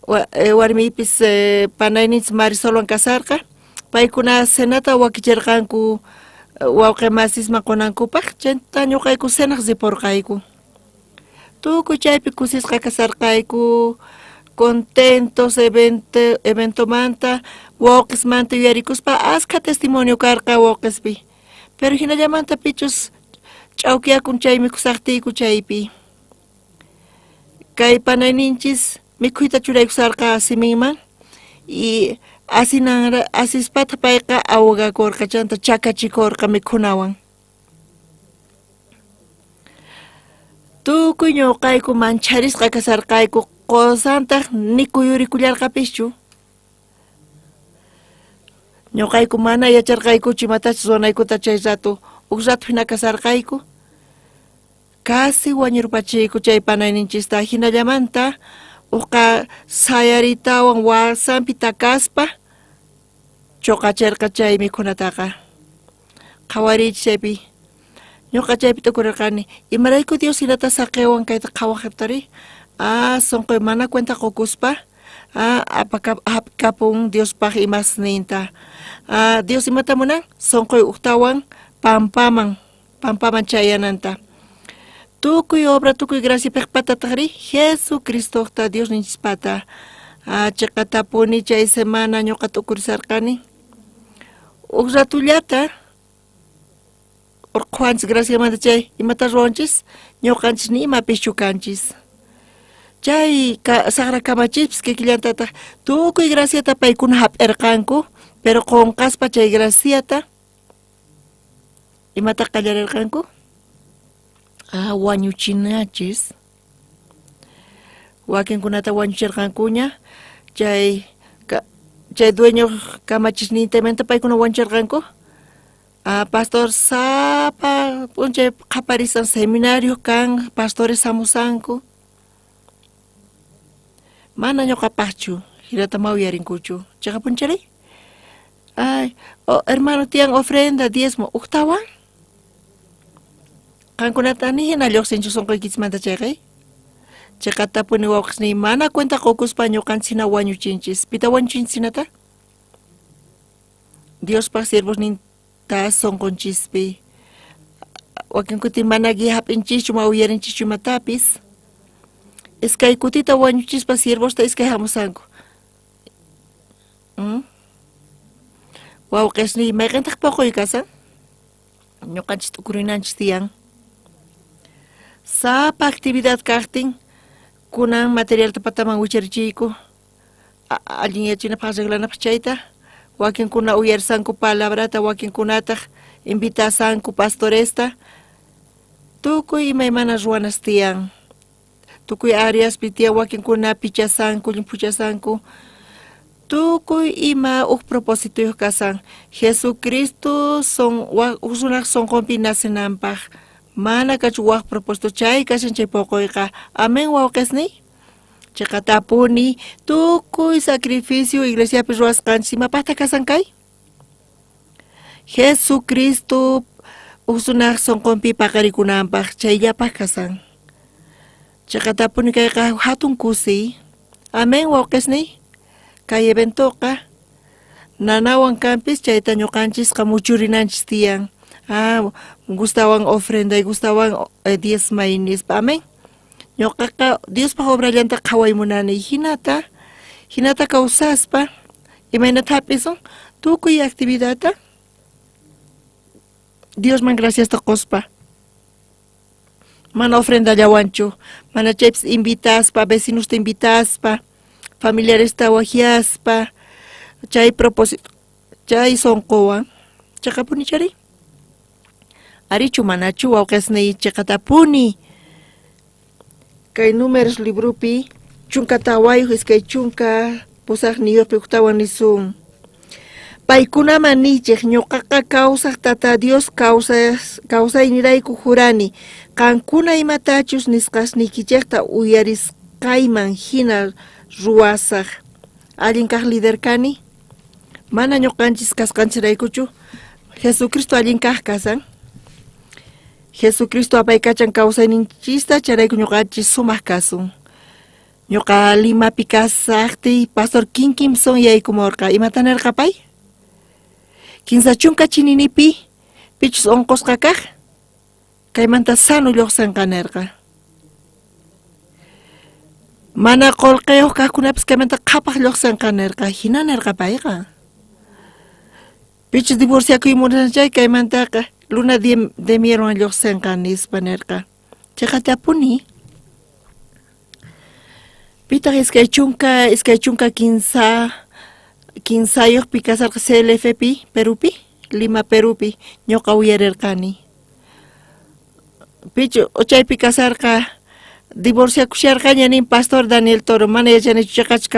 Warmiypis panayninchis Marisolwan kasarqa. Paykuna cenata wakichirqanku wawqe masisman qunankupaq, chayta ñuqayku cenaq ripurqayku. Tukuy chaypi kusisqa kasarqayku, contentos evento eventomanta, wawqismanta yuyarikuspa askha testimonio karqa wawqispi. Pero hinallamanta pichus ch'awkiyakun chay mikhusaqtiyku chaypi. Kay panayninchis mikhuyta churaykusarqa siminman y asinan asispataq payqa ahogakurqa chanta chakachikurqa mikhunawan. Tukuy ñuqayku mancharisqa kasarqayku, qusantaq ni kuyurikullarqapischu. Ñuqayku mana yacharqaykuchu imatachus ruwanaykuta chay rato, uj rato hina kasarqayku. Casi wañurpachiyku chay panayninchista, hinallamanta uqqa sayaritawan wasanpi takaspa. Choqacherqa chay mikhunataqa. Qhawariychis chaypi. Ñuqa chaypi t'ukurirqani. Imarayku Dios hinata saqewan kayta qhawajtari? Ah, sonqoy mana cuenta qokuspa. Ah, hap'ikapun Diospaj imasninta. Ah, Dios imata munan? Sonqoy ujtawan pampaman, pampaman chayananta. Tukuy obra, tukuy gracia piqpatatajri Jesucristojta Diosninchispata. Ah, chiqatapuni chay semana ñuqa t'ukurisarqani. Uj ratullata urqhuwanchis graciamanta chay imata ruwanchis ñuqanchis ni imapischu kanchis. Chay sajra kamachispis kikillantataq tukuy graciata paykuna hap'irqanku, pero qunqaspa chay graciata imata qallarirqanku? Ah, wañuchinachis. Wakinkunata wañuchirqankuña chay chay dueño kamachisninta imanta paykuna wañuchirqanku? Ah, pastor sapa p'unchay qhaparisan seminario kan pastores hamusanku. Mana ñuqapaqchu, hinata ma uyarinkuchu. Chiqapunchari? Ay, oh, hermano tiyan ofrenda, diezmo, ujtawan? Qankunata ni hina lluqsinchu sunquykichismanta chayqay? Chiqatapuni wawqisniy mana cuenta qukuspa ñuqanchis hina wañuchinchis. Pita wañuchinchis hinata? Diospaq siervosninta sunqunchispi. Wakin kuti mana hap'inchischu, ma uyarinchischu imatapis. Iskay kutita wañuchispa siervosta iskay hamusanku. Wawqisniy, mayqintaq poqoy kasan? Ñuqanchis t'ukurinanchis tiyan. Sapa actividad kaqtin kunan materialta pataman wicharichiyku allin yachinapaq arreglanapaq chayta wakinkuna uyarisanku palabrata wakinkunataq invitasanku pastoresta tukuy imaymana ruwanas tiyan tukuy áreaspi tiyan wakinkuna pichasanku llimphuchasanku tukuy ima uj propósitoyuq kasan Jesucristo son uj runaq sonqonpi nacenanpaq mana kachu waj propósito chay kashan chay poqoyqa amén wawqisniy chiqatapuni tukuy sacrificio iglesiapi ruwasqanchis imapaqta kasan kay Jesucristo uj runaq sonqonpi paqarikunanpaq chayllapaq kasan chiqatapuni kayqa hatun kusiy amén wawqisniy kay eventoqa nanawan kanpis chayta ñuqanchisqa muchurinanchis tiyan ah gustawan ofrenda y gustawan diezmay nispa amén ñuqaqa Diospaq obrallanta qhaway munani hinata hinata kawsaspa imaynata hap'isun tukuy actividadta Diosman graciasta quspa mana ofrendallawanchu mana chaypis invitaspa vecinusta invitaspa familiaresta wajiaspa chay propósito chay sonqowan chiqapuni chari arichu manachu wawqisniy chiqatapuni kay Números libropi 14 28 pi ujtawan nisun paykunaman niychej ñuqaqa kawsaj Tata Dios kawsaynirayku jurani qankuna imatachus nisqasniykichejta uyarisqayman hina ruwasaj allin kaq líder kani mana ñuqanchis kasqanchiraykuchu Jesucristo allin kaq kasan Jesucristo apaykachan kawsayninchista chayrayku ñuqanchis sumaq kasun ñuqa Limapi kasaqtiy pastor Kim Kimson yaykumurqa imata nirqa pay 30 chininipi pichus unqusqa kaq kaymanta sano lluqsinqa nirqa mana qullqiyuq kaqkunapis kaymanta qhapaq lluqsinqa nirqa hina nirqa payqa pichus divorciakuy munan chay kaymantaqa luna de mielwan lluqsinqa nispa nirqa chiqatapuni pitaq 23 pi kasarqa CLF pi Perupi Lima Perupi ñuqa uyarirqani pichu chaypi kasarqa divorciakusharqaña nin pastor Daniel Toro mana yachanichu chiqachu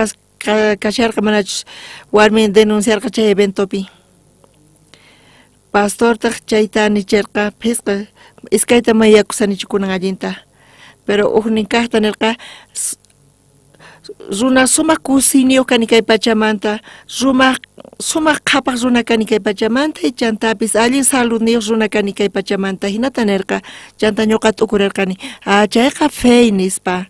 kasharqa manachus warmin denunciarqa chay eventopi pastortaq chayta nichirqa phisqa iskayta mayakusanichu kunan allinta pero ujnin kaqta nirqa Runa sumaq kusiyniyuq kani kay pachamanta, rumaq sumaq qhapaq runa kani kay pachamanta, chantapis allin saludniyuq runa kani kay pachamanta, hinata nirqa. Chanta ñuqa t'ukurerqani, ah, chayqa fe nispa.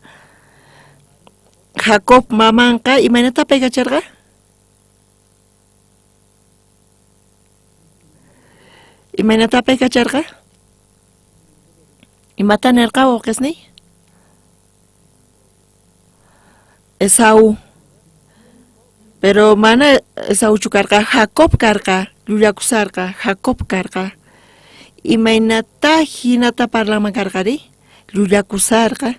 Jacob mamanqa imaynata apaykacharqa? Imaynata apaykacharqa? Imata nirqa wawqisniy? Esaú. Pero mana Esaúchu karqa, Jacob karqa, llullakusarqa, Jacob karqa. Imaynata hinata parlanman karqari? Llullakusarqa.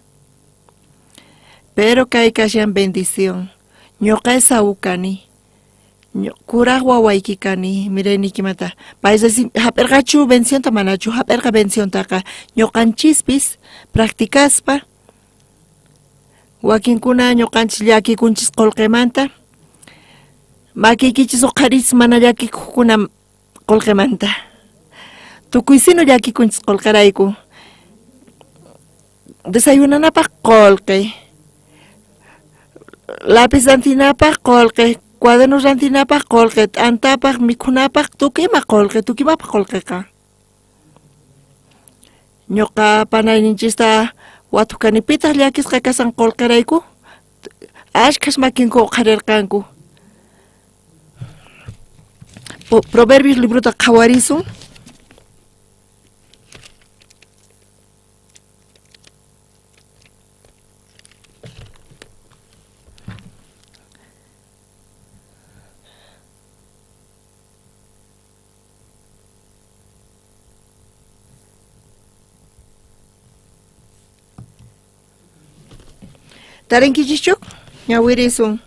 Pero kay kashan bendición. Ñuqa Esaú kani. Kuraj wawayki kani, mirayniykimanta. Pay hap'irqachu bendicionta manachu hap'irqa bendiciontaqa. Ñuqanchispis practicaspa wakinkuna ñuqanchis llakikunchis qolqemanta. Makiykichis uqharichis mana llakikuqkuna qolqemanta. Tukuysinu llakikunchis qolqerayku. Desayunanapaq qolqe, lápiz rantinapaq qolqe, cuaderno rantinapaq qolqe, t'antapaq, mikhunapaq, tukuy ima qolqe, tukuy imapaq qolqeqa. Ñuqa panayninchista watukani, pitaq llakisqa kasan qolqerayku? Ashkhas makinku uqharirqanku. Proverbios librota qhawarisun. Tarinkichischu? Ñawirisun.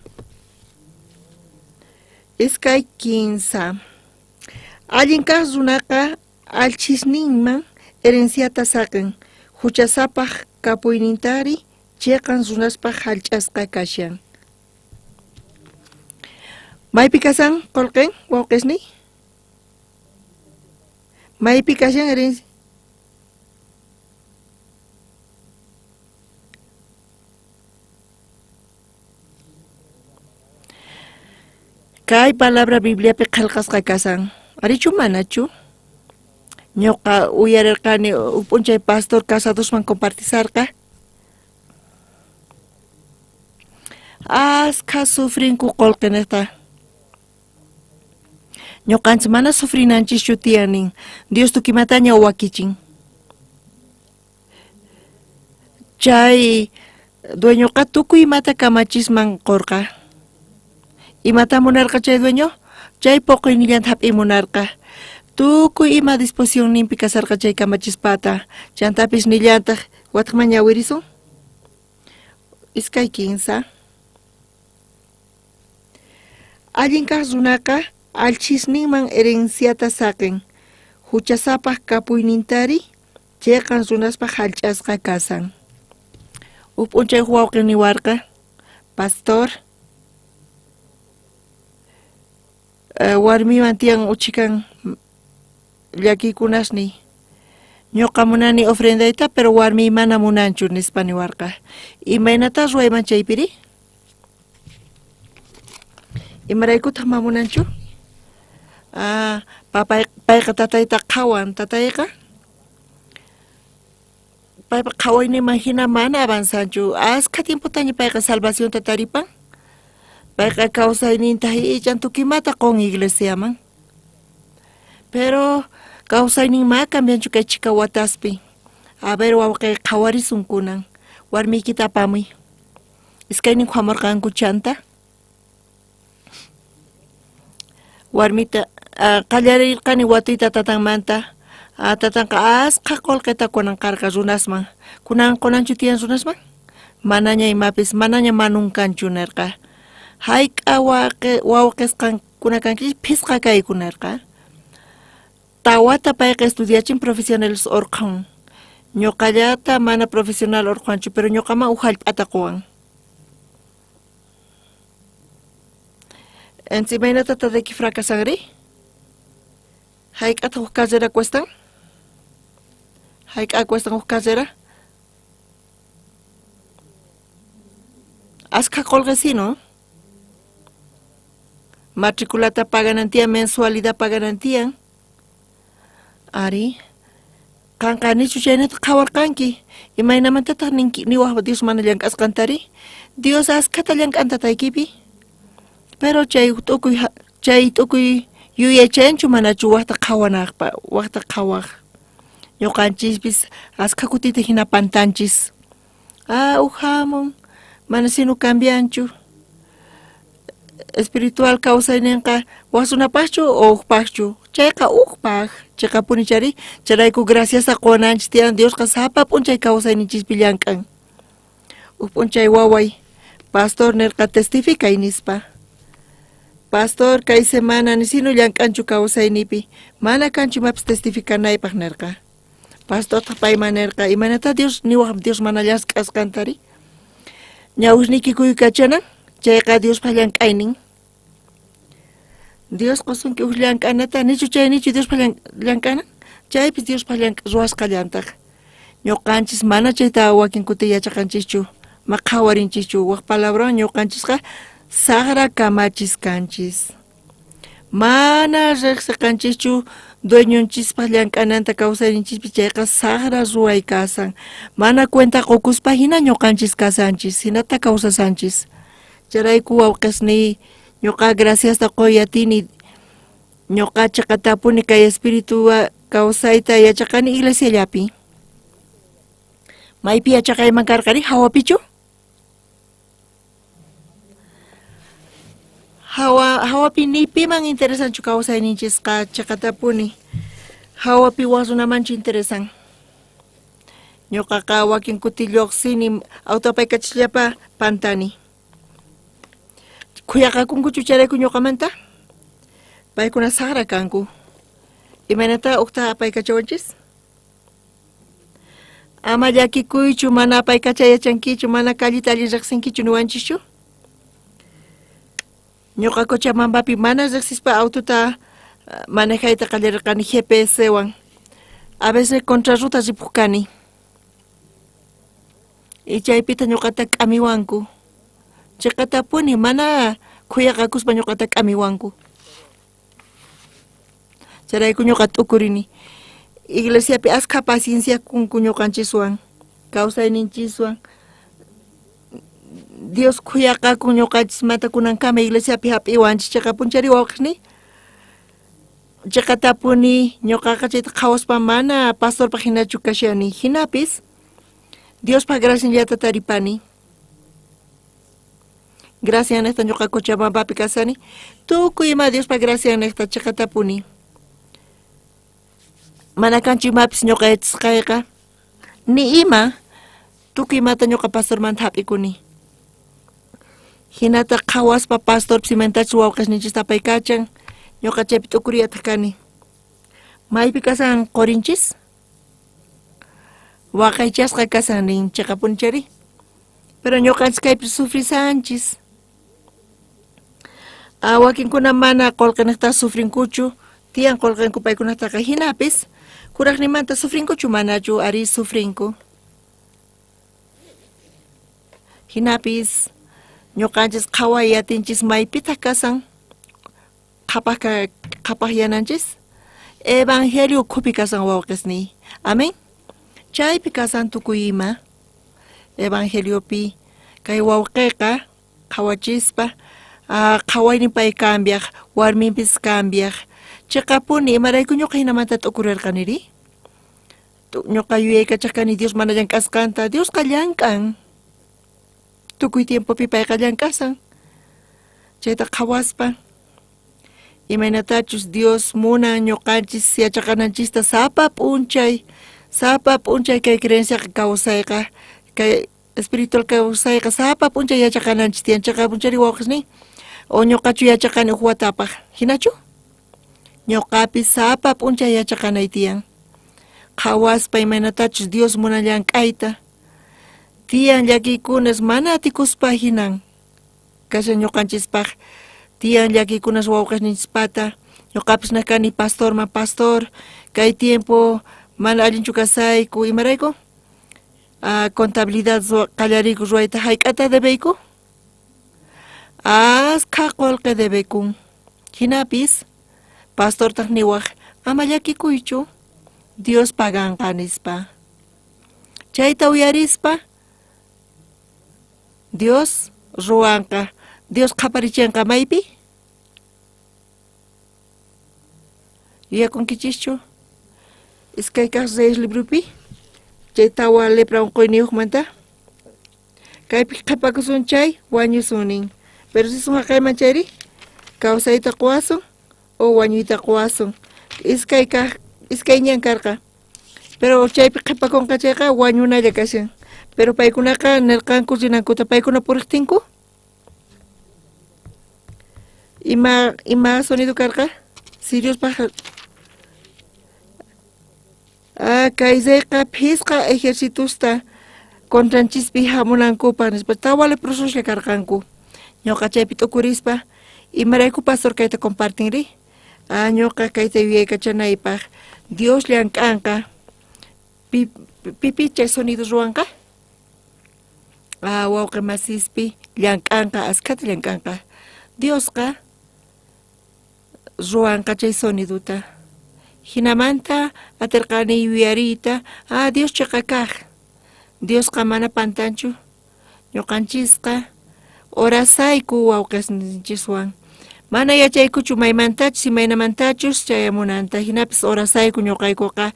2:15. Allin kaj runaqa allchhisninman herenciata saqen, huchasapaj kapuynintari cheqan runaspaj jallch'asqa kashan. Maypi kasan qolqen wawqisniy? Maypi kashan herencia? Kay palabra Bibliapi qhelqasqa kasan. Arichu manachu? Ñuqa uyarirqani huk p'unchay pastor casadosman compartisarqa. Askha sufrinku qolqe niqta. Ñuqanchis mana sufrinanchischu tiyan nin. Dios tukimataña wakichin. Chay dueñoqa tukuy imata kamachisman qorqa. Imata munarqa chay dueño? Chay poqoynillanta hap'iy munarqa. Tukuy ima disposicionninpi kasarqa chay kamachispata. Chantapis nillantaq, watqman ñawirisun. 2:15. Allin kaq runaqa allchhisninman herenciata saqen. Huchasapaq kapuynintari cheqan runaspaq jallch'asqa kasan. Huk p'unchay huk wawqi niwarqa, pastor, warmiwan tiyan uchikan llakiykunasniy. Ñuqa munani ofrendayta, pero warmiy mana munanchu, nispa niwarqa. Imaynata ruwayman chaypiri? Imaraykutaq ma munanchu? Ah, papay, payqa tatayta qhawan, tatayqa paypa qhawayninman hina mana avanzanchu. Askha tiempotaña payqa salvacionta taripan. Payqa kawsayninta ichan tukimata qon iglesiaman. Pero kawsaynin ma cambianchu kay chhika wataspi. A ver wawqey qhawarisun kunan. Warmiykita apamuy. Iskayninku hamurqanku chanta. Warmita qallarirqani watuyta tatanmanta. Tatanqa askha qolqeta kunan qarqa runasman. Kunan qonanchu tiyan runasman? Manaña imapis, manaña manun kanchu nirqa. Hayk'a wawqisqankuna kankichis phisqa kayku nirqa. Tawata payqa estudiachin profesionales urqhun. Ñuqallata mana profesional urqhuwanchu, pero ñuqaman uj hallp'ata quwan. Entonces, imaynata tatayki fracasanri? Hayk'ataq huk carrera cuestan? Hayk'a cuestan huk carrera? Askha qolqesino. Matriculata paganan tiyan, mensualidad paganan tiyan. Ari, qanqa nichu chaynata qhawarqanki? Imaynamantataq ninki niwaq Dios mana llank'asqantari? Dios askhata llank'an tataykipi. Pero chay tukuy chay tukuy yuyaychayanchu manachu waqta qhawanaqpa, waqta qhawaq. Ñuqanchispis askha kutita hina pantanchis. Ah, uj hamun, mana sino cambianchu. Espiritual kawsayninqa waq runapaqchu o ujpaqchu? Chayqa ujpaq, chiqapuni chari, chayrayku graciasta qunanchis tiyan Diosqa sapa p'unchay kawsayninchispi llank'an. Uj p'unchay waway, pastor nirqa testificay nispa. Pastor kay semana nisinu llank'anchu kawsaynipi, mana kanchu imapis testificanaypaq nirqa. Pastortaq payman nirqa, imaynatá Dios niwaq Dios mana llask'asqantari? Ñawisniyki kuyukachanan, chayqa Diospaq llank'aynin. Dios qosunki uj llank'anata, nichu chay nichu Diospaq llank'anan? Chaypis Diospaq ruwasqallantaq. Ñuqanchis mana chayta wakin kuti yachaqanchischu, ma qhawarinchischu. Waj palabrawan ñuqanchisqa saqra kamachis kanchis. Mana riqsiqanchischu dueñonchispaq llank'ananta kawsayninchispi, chayqa saqra ruway kasan. Mana cuenta qokuspa hina ñuqanchis kasanchis, hinata kawsasanchis. Chayrayku wawqesniy, ñuqa graciasta qoy atini, ñuqa chiqatapuni kay espíritu kawsayta yachaqani iglesiallapi. Maypi yachaqayman karqari, hawapichu? Hawa, hawapi ni piman interesanchu kawsayninchisqa chiqatapuni. Hawapi wak runamanchu interesan. Ñuqaqa wakin kuti lluqsini auto apaykachasllapa pantani. Khuyaqakunkuchu chayrayku ñuqamanta? Paykuna saqra kanku. Imaynatá uqta apaykachawanchis? Ama llakikuychu, mana apaykachay yachankichu, mana callita allin riqsinkichu niwanchischu? Ñuqa Cochabambapi mana riqsispa autota manejayta qallarirqani GPS-wan. A veces contra ruta ripuq kani. Y chaypita ñuqata k'amiwanku. Chiqatapuni mana khuyaqakuspa ñuqata k'amiwanku. Chayrayku ñuqa t'ukurini. Iglesiapi askha paciencia kunku ñuqanchiswan, kawsayninchiswan. Dios khuyaqakun ñuqanchismanta kunankama iglesiapi hap'iwanchis chiqapunchari wawqisniy. Chiqatapuni ñuqaqa chayta qhawaspa mana pastorpaq hinachu kashani. Hinapis Diospaq gracianllata taripani. Gracian niqta ñuqa Cochabambapi kasani. Tukuy ima Diospa gracian niqta chiqatapuni. Mana kanchu imapis ñuqa yachasqayqa. Ni ima, tukuy imata ñuqa pastormanta hap'ikuni. Hinata qhawaspa pastorpis imaynatachus wawqesninchista apaykachan, ñuqa chaypi t'ukuriyataq kani. Maypi kasan qorinchis? Waqaychasqa kasan nin chiqapuni chari. Pero ñuqanchis kaypi sufrisanchis. Ah, wakinkuna mana qolqeniqta sufrinkuchu, tiyan qolqenku paykunataqa hinapis, kuraqnimanta sufrinkuchu manachu, ari sufrinku. Hinapis ñuqanchis qhaway atinchis maypitaq kasan qhapaq qhapaqyananchis. Evangelio ukhupi kasan wawqesniy. Amén. Chaypi kasan tukuy ima. Evangeliopi kay wawqeqa qhawachispa qhawaynin pay cambiaq, warminpis cambiaq. Chiqapuni imarayku ñuqa hinamanta t'ukurirqaniri? Ñuqa yuyaykachaq kani Dios mana llank'asqanta. Diosqa llank'an. Tukuy tiempopi payqa llank'asan. Chayta qhawaspa imaynatachus Dios munan ñuqanchis yachaqananchista sapa p'unchay, sapa p'unchay kay creenciaqa kawsayqa, kay espiritual kawsayqa sapa p'unchay yachaqananchis tiyan. Chaqa p'unchayri wawqesniy, o ñuqachu yachaqani uj watapaq, hinachu? Ñuqapis sapa p'unchay yachaqanay tiyan. Qhawaspa imaynatachus Dios munan llank'ayta. Tiyan llakiykunas mana atikuspa hinan kashan ñuqanchispaq. Tiyan llakiykunas wawqesninchispata. Ñuqapis na kani pastorman, pastor, kay tiempo mana allinchu kasayku, imarayku? Contabilidad qallariyku ruwayta, hayk'ata debeyku? Askha qolqe debekun. Hinapis, pastortaq niwaj, ama llakikuychu, Dios paganqa nispa. Chayta uyarispa, Dios ruwanqa. Dios qhaparichinqa maypi? Yuyakunkichischu? Iskay kaq Reyes libropi, chay tawa lepra unquyniyuqmanta. Kaypi qhipakusun chay, wañusun nin. Pero sisun haqayman chayri, kawsayta quwasun o wañuyta quwasun. Iskay kaq, iskay ñan karqa. Pero chaypi qhipakunqa chayqa wañunalla kashan. Pero paykunaqa nirqanku rinankuta, paykuna puriqtinku. Ima ima sonido karqa? Siriospaj ah, kay reyqa phisqa ejercitosta contranchispi hamunankupaj nispa tawa leprososlla karqanku. Ñuqa chaypi t'ukurispa, imarayku pastor kayta compartinri? Ah, ñuqa kayta yuyaykachanaypaj Dios llank'anqa. Pi, pipi chay sonido ruwanqa? Ah, wawqi masispi llank'anqa, askhata llank'anqa. Diosqa ruwanqa chay sonidota. Hinamanta atirqani yuyariyta, ah, Dios chiqa kaq. Diosqa mana pantanchu. Ñuqanchisqa orasayku wawqisninchiswan. Mana yachaykuchu maymantachus imaynamantachus chayamunanta. Hinapis orasayku ñuqaykuqa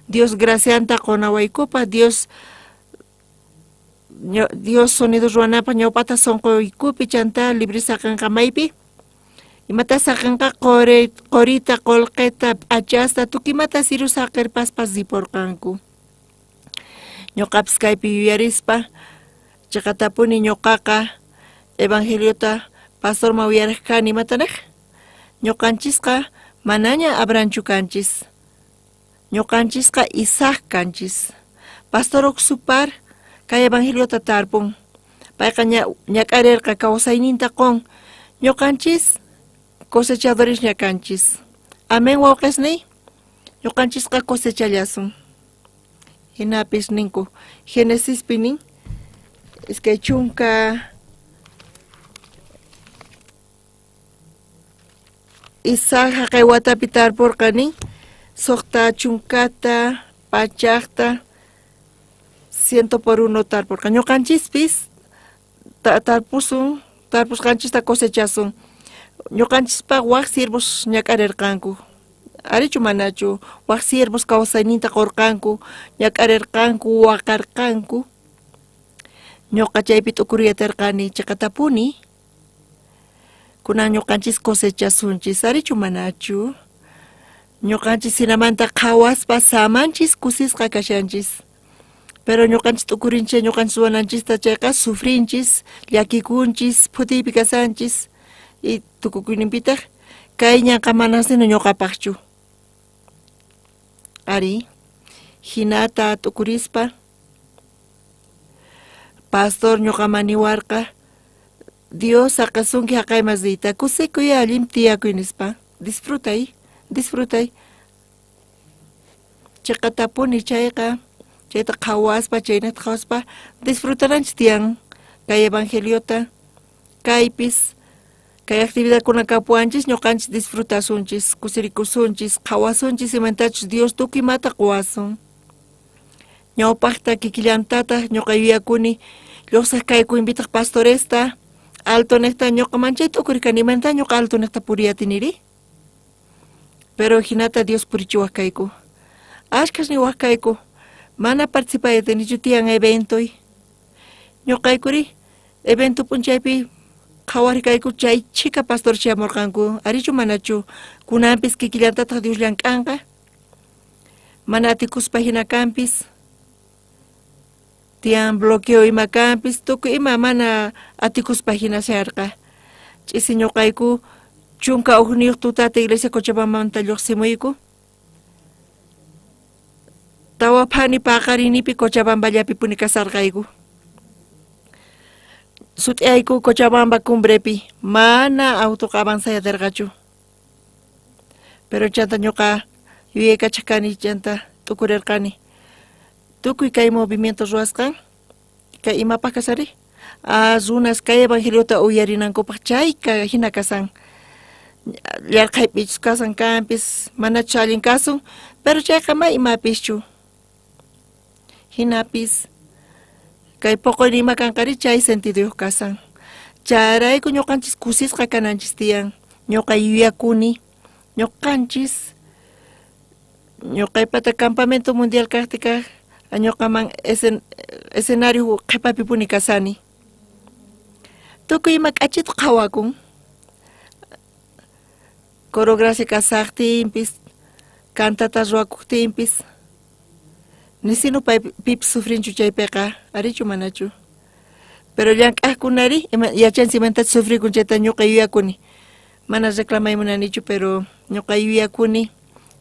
Dios gracianta qonawaykupaq, Dios Dios sonido ruwanapaq ñawpata sunquykupi chantá libre saqenqa maypi? Imata saqenqa qori, qorita, qolqeta, p'achasta, tukuy imata siru saqerpaspas riporqanku. Ñuqapis kaypi yuyarispa, chiqatapuni ñuqaqa evangeliota pastorman uyariq kani, imata niq? Ñuqanchisqa manaña Abrahamchu kanchis. Ñuqanchisqa Isaac kanchis. Pastor Oxupar kay evangeliota tarpun. Payqa ñak'arirqa kawsayninta qon. Ñuqanchis cosechadoresña kanchis. Amén, wawqesniy. Ñuqanchisqa cosechallasun. Hinapis ninku Genesispi nin 20 Isaac haqay watapi tarpurqa nin 60 pachajta 100 por 1 tarpurqa. Ñuqanchispis tarpusun, tarpusqanchista cosechasun. Ñuqanchispaq waj siervos ñak'arirqanku. Arichu manachu, waj siervos kawsayninta qurqanku, ñak'arirqanku, waqarqanku. Ñuqa chaypi t'ukuriyatarqani chiqatapuni. Kunan ñuqanchis cosechasunchis, arichu manachu. Ñuqanchis hinamanta qhawaspa samanchis kusisqa kashanchis. Pero ñuqanchis t'ukurinchis, ñuqanchis ruwananchista chayqa sufrinchis, llakikunchis, phutiypi kasanchis. Y tukukuyninpitaq kay ñanqa manasina ñuqapaqchu. Ari, hinata t'ukurispa pastor ñuqaman niwarqa, Dios saqasunki haqayman riyta, kusikuy allin tiyakuy nispa. Disfrutay, disfrutay. Chiqatapuni chayqa, chayta qhawaspa, chaynata qhawaspa, disfrutananchis tiyan kay evangeliota, kaypis, kay actividadkuna kapuwanchis, ñuqanchis disfrutasunchis, kusirikusunchis, qhawasunchis imantachus Dios tukuy imata quwasun. Ñawpaqta kikillantataq ñuqa yuyakuni lluqsiq kayku invitaq pastoresta alto niqta ñuqa manchay t'ukurikani imanta ñuqa alto niqta puriyatiniri. Pero hinata Dios purichiwaq kayku. Ashkhas niwaq kayku mana participayatinichu tiyan eventoy. Ñuqaykuri evento p'unchaypi qhawariq kayku chay chhika pastor chayamurqanku arichu manachu kunanpis kikillantataq Dios llank'anqa. Mana atikuspa hina kanpis, tiyan bloqueo ima kanpis, tukuy ima mana atikuspa hina sayarqa. Ch'isi ñuqayku 11 tutata iglesia Cochabambamanta lluqsimuyku. Tawa phani paqarinipi Cochabamballapi puni kasarqayku. Sut'iyayku Cochabamba cumbrepi, mana autoqa avanzay atirqachu. Pero chanta ñuqa yuyaykachaq kani chanta t'ukurirqani. Tukuy kay movimiento ruwasqan, kay imapaq kasari? Runas kay evangeliota uyarinankupaj chayka jina kasan. Yarqhaypichus kasan kanpis, manachus allin kasun, pero chayqa ma imapischu. Jinapis kay poqoyni ima kanqari chay sentidoyoj kasan. Chayrayku ñuqanchis kusisqa kananchis tiyan. Ñuqa yuyakuni, ñuqanchis ñuqaypata campamento mundial kajtika ñuqaman escenario qhepapipuni kasani. Tukuy ima k'achitu qhawakun. Coreografía kasajtinpis, cantata ruwakojtinpis, nisinu pay pipis sufrinchu chaypiqa, arichu manachu. Pero llank'ajkunari, yachanchis imantachus sufrikun chayta ñuqa yuyakuni. Mana reclamay munanichu, pero ñuqa yuyakuni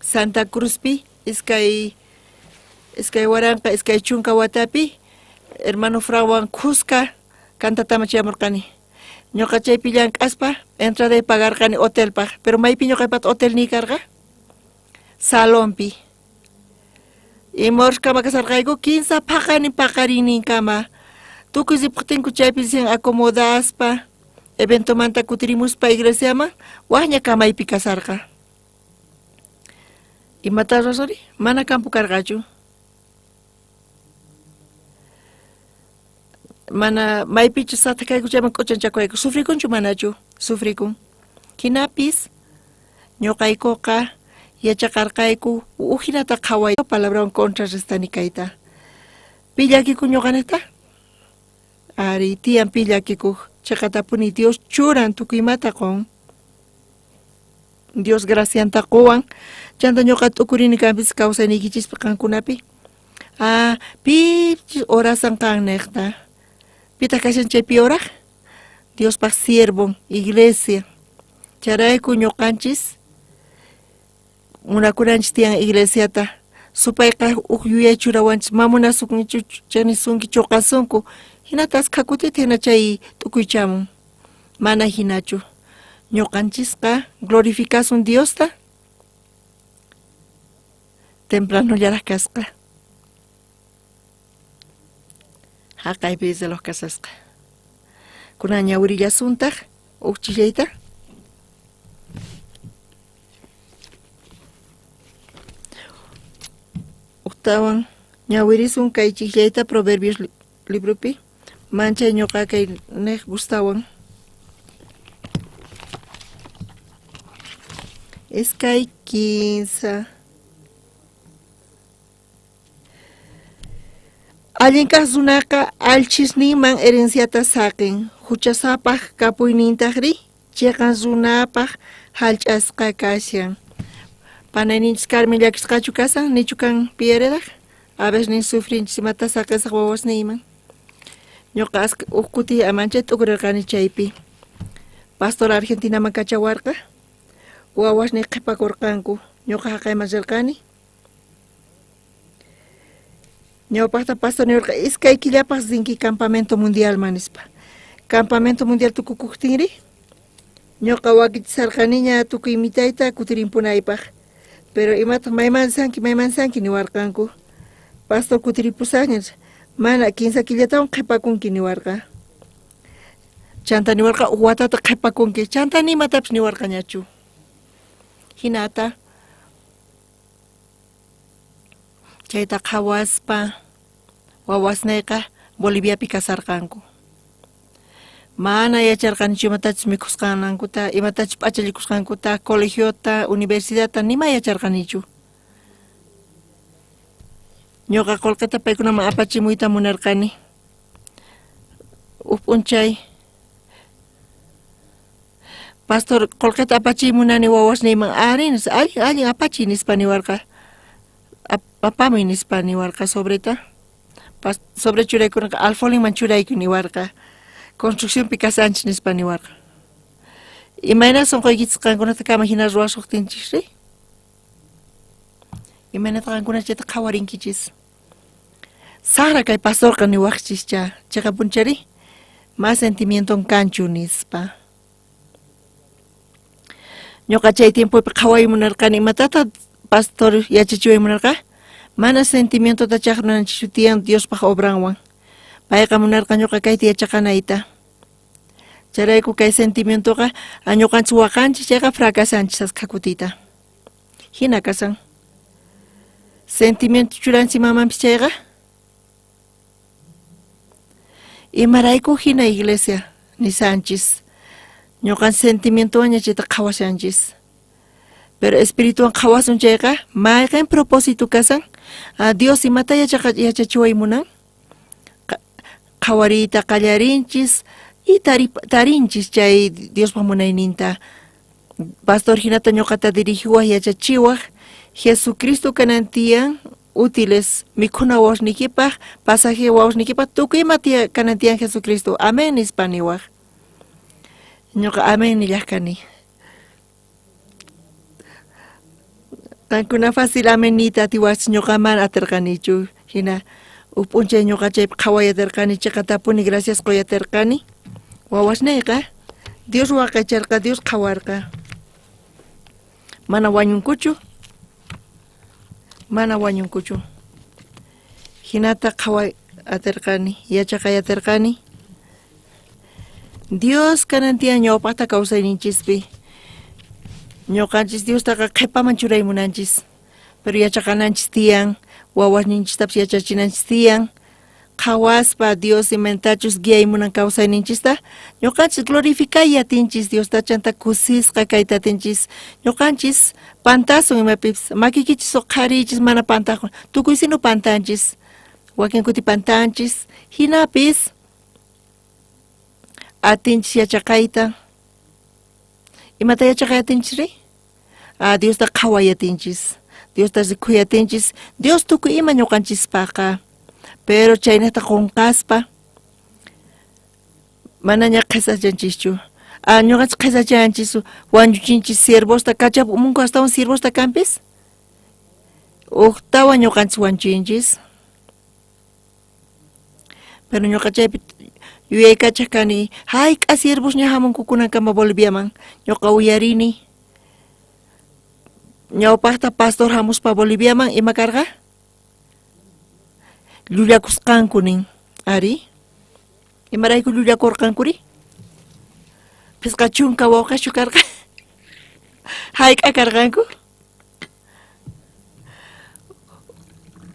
Santa Cruzpi 2020 watapi hermano Franwan khuska cantatama chayamurqani. Ñuqa chaypi llank'aspa entraday pagarqani hotelpaj, pero maypi ñuqaypata hotelniy karqa? Salonpi. Imorkama kasarqayku kinsa phaqanin paqarinninkama. Tukuy ripuqtinku chaypi sin acomodaspa eventomanta kutirimuspa iglesiaman wajña kamaypi kasarqa. Imata ruwasqari? Mana campo karqachu. Mana maypichus sathakayku chayman k'uchanchakuwayku. Sufrikunchu manachu? Sufrikun. Jinapis ñuqaykuqa yachaqarqayku uj jinata qhaway palabrawan contrarrestani kayta. Pi llakikun ñuqanejta? Ari, tiyan pi llakikuj. Cheqatapuni Dios churan tukuy imata qon. Dios gracianta qowan. Chanta ñuqa t'ukurini kanpis kawsayniykichispi qankunapi. Pi orasan qan nejta. Pitaq kashan chay pi oraj? Diospaj siervon, iglesia. Chayrayku ñuqanchis munakunanchis tiyan iglesiata. Supayqa uj yuyay churawanchis, ma munasunkichu, chanisunki, choqasunku. Hinata askha kutita hina chay t'ukuy chamun. Mana hinachu. Ñuqanchisqa glorificasun Diosta tempranollaraj kasqa. Jaqaypi reloj kasasqa. Kunan ñawirillasuntaq uj chillayta. Ujtawan ñawirisun kay chijllayta Proverbios libropi. Manchay ñuqa kay nej gustawan. Iskay kinsa. Allin kaj runaqa allchhisninman herenciata saqen, huchasapaj kapuynintajri cheqan runapaj jallch'asqa kashan. Panayninchis Carmen llakisqachu kasan, nichu kan pi heredaj? A veces nin sufrinchis imata saqesaj wawasniyman. Ñuqa uj kuti manchay t'ukurerqani chaypi. Pastor Argentinaman kachawarqa, wawasniy qhepakorqanku, ñuqa jaqayman rirqani. Ñawpajta pastor niwarqa iskay killapaj rinki campamento mundialman nispa. Campamento mundial tukukojtinri, ñuqa wakichisarqaniña tukuy mitayta kutirimpunaypaj. Pero imataq mayman sanki, mayman sanki niwarqanku. Pastor kutiripusajña, mana kinsa killatawan qhepakunki niwarqa. Chanta niwarqa uj watata qhepakunki, chanta ni imatapis niwarqañachu. Hinata chayta qhawaspa wawasniyqa Boliviapi kasarqanku. Mana yacharqanichu imatachus mikhusqanankuta, imatachus p'achallikusqankuta, colegiota, universidadta, nima yacharqanichu. Ñuqa qolqeta paykunaman apachimuyta munarqani. Uj p'unchay pastor qolqeta apachiy munani wawasniyman, ari nispa, allin, allin apachiy nispa niwarqa. Apamuy nispa niwarqa sobreta. Sobre churaykunqa alfolinman churayku niwarqa. Construccionpi kasanchis nispa niwarqa. Imayna sonqoykichis qankunata kama hina ruwasuqtinchisri? Imaynata qankuna chayta qhawarinkichis? Saqra kay pastorqa niwaqchischa, cheqapunchari? Ma sentimienton kanchu nispa. Ñuqa chay tiempopi qhaway munarqani, imatataq pastor yachachiway munarqa? Mana sentimientota chaqrunanchischu tiyan Diospaj obranwan. Payqa munarqa ñuqa kayta yachaqanayta. Chayrayku kay sentimientoqa ñuqanchis waqanchis chayqa fracasanchis askha kutita. Hina kasan. Sentimiento churanchis imamanpis chayqa. Imarayku hina iglesia nisanchis. Ñuqan sentimientowanña chayta qhawashanchis. Pero espirituwan qhawasun chayqa mayqen propósito kasan? Dios imata yachachiway munan? Qhawariyta qallarinchis y tarinchis chay Diospa munayninta. Pastor hinata ñuqata dirigiwaj yachachiwaj Jesucristo kanan tiyan útiles mikhuna wawasniykipaj, pasaje wawasniykipaj, tukuy ima kanan tiyan Jesucristo. Amén nispa niwaj. Ñuqa amén nillaj kani. Qankuna fácil amén niyta atiwajchis, ñuqa mana aterqanichu. Hina uj p'unchay ñuqa chaypi qhaway aterqani, chiqatapuni gracias qoy aterqani. Wawasniyqa Dios waqaycharqa, Dios qhawarqa. Mana wañunkuchu, mana wañunkuchu. Hinata qhaway aterqani, yachaqay aterqani. Dios kanan tiyan ñawpaqta kawsayninchispi. Ñuqanchis Diostaqa qhipaman churay munanchis. Pero yachaqananchis tiyan, wawasninchistapis yachachinanchis tiyan. Qhawaspa Dios imaynatachus guiay munan kawsayninchista, ñuqanchis glorificay atinchis Diosta chanta kusisqa kayta atinchis. Ñuqanchis pantasun imapipis, makiykichis uqhariychis mana pantajun, tukuy sinu pantanchis. Wakin kuti pantanchis, hinapis atinchis yachaqayta. Imata yachaqay atinchis ri? Diosta qhaway atinchis, Diosta rikuy atinchis, Dios tukuy ima ñuqanchispaqqa. Pero chaynata qunqaspa manaña qhisachanchischu. Ñuqanchis qhisachanchis, wañuchinchis siervosta, kachamunku astawan siervosta kanpis. Ujtawan ñuqanchis wañuchinchis. Pero ñuqa chaypi yuyaykachaj kani, hayk'a siervosña hamunku kunankama Boliviaman. Ñuqa uyarini. Ñawpaqta pastor hamuspa Boliviaman ima karqa? Llullakusqanku nin. Ari. Imarayku llullakurqankuri? Phisqa chunka wawqaschu karqa? Hayk'a karqanku?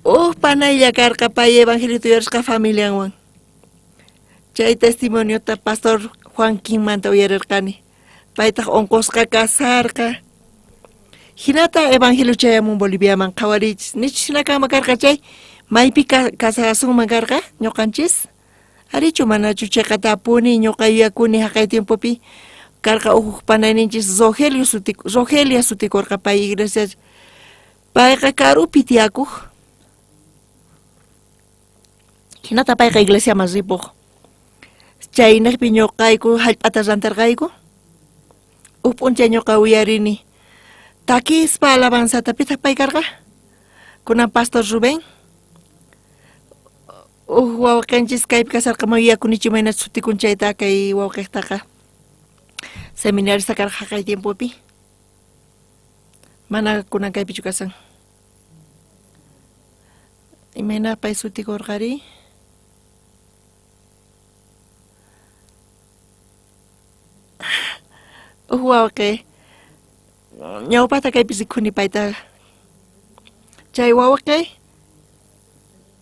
Uj panaylla karqa pay evangelio uyarisqa familianwan. Chay testimoniota pastor Juan Quinmanta uyarirqani. Paytaq unqusqa kasarqa. Hinata evangelio chayamun Boliviaman qhawariychis. Nichus hina kanman karqa chay, maypi kasasunman karqa ñuqanchis? Arichu manachu chiqatapuni ñuqa yuyakuni haqay tiempopi karqa uj panayninchis Rogelio suti, Rogelia sutikurqa pay iglesia. Payqa karupi tiyakuq. Hinata payqa iglesiaman ripuq. Chayniqpi ñuqayku hallp'ata rantirqayku. Uj p'unchay ñuqa uyarini takispa alabanzata. Pitaq pay karqa? Kunan pastor Rubén. Uj wawqenchis kaypi kasarqa, ma yuyakunichu imayna sutikun chayta kay wawqejtaqa. Seminarista karqa haqay tiempopi. Mana kunan kaypichu kasan. Imayna pay sutikurqari? Uj wawqe ñawpaqta kaypi rikhuni payta. Chay wawqe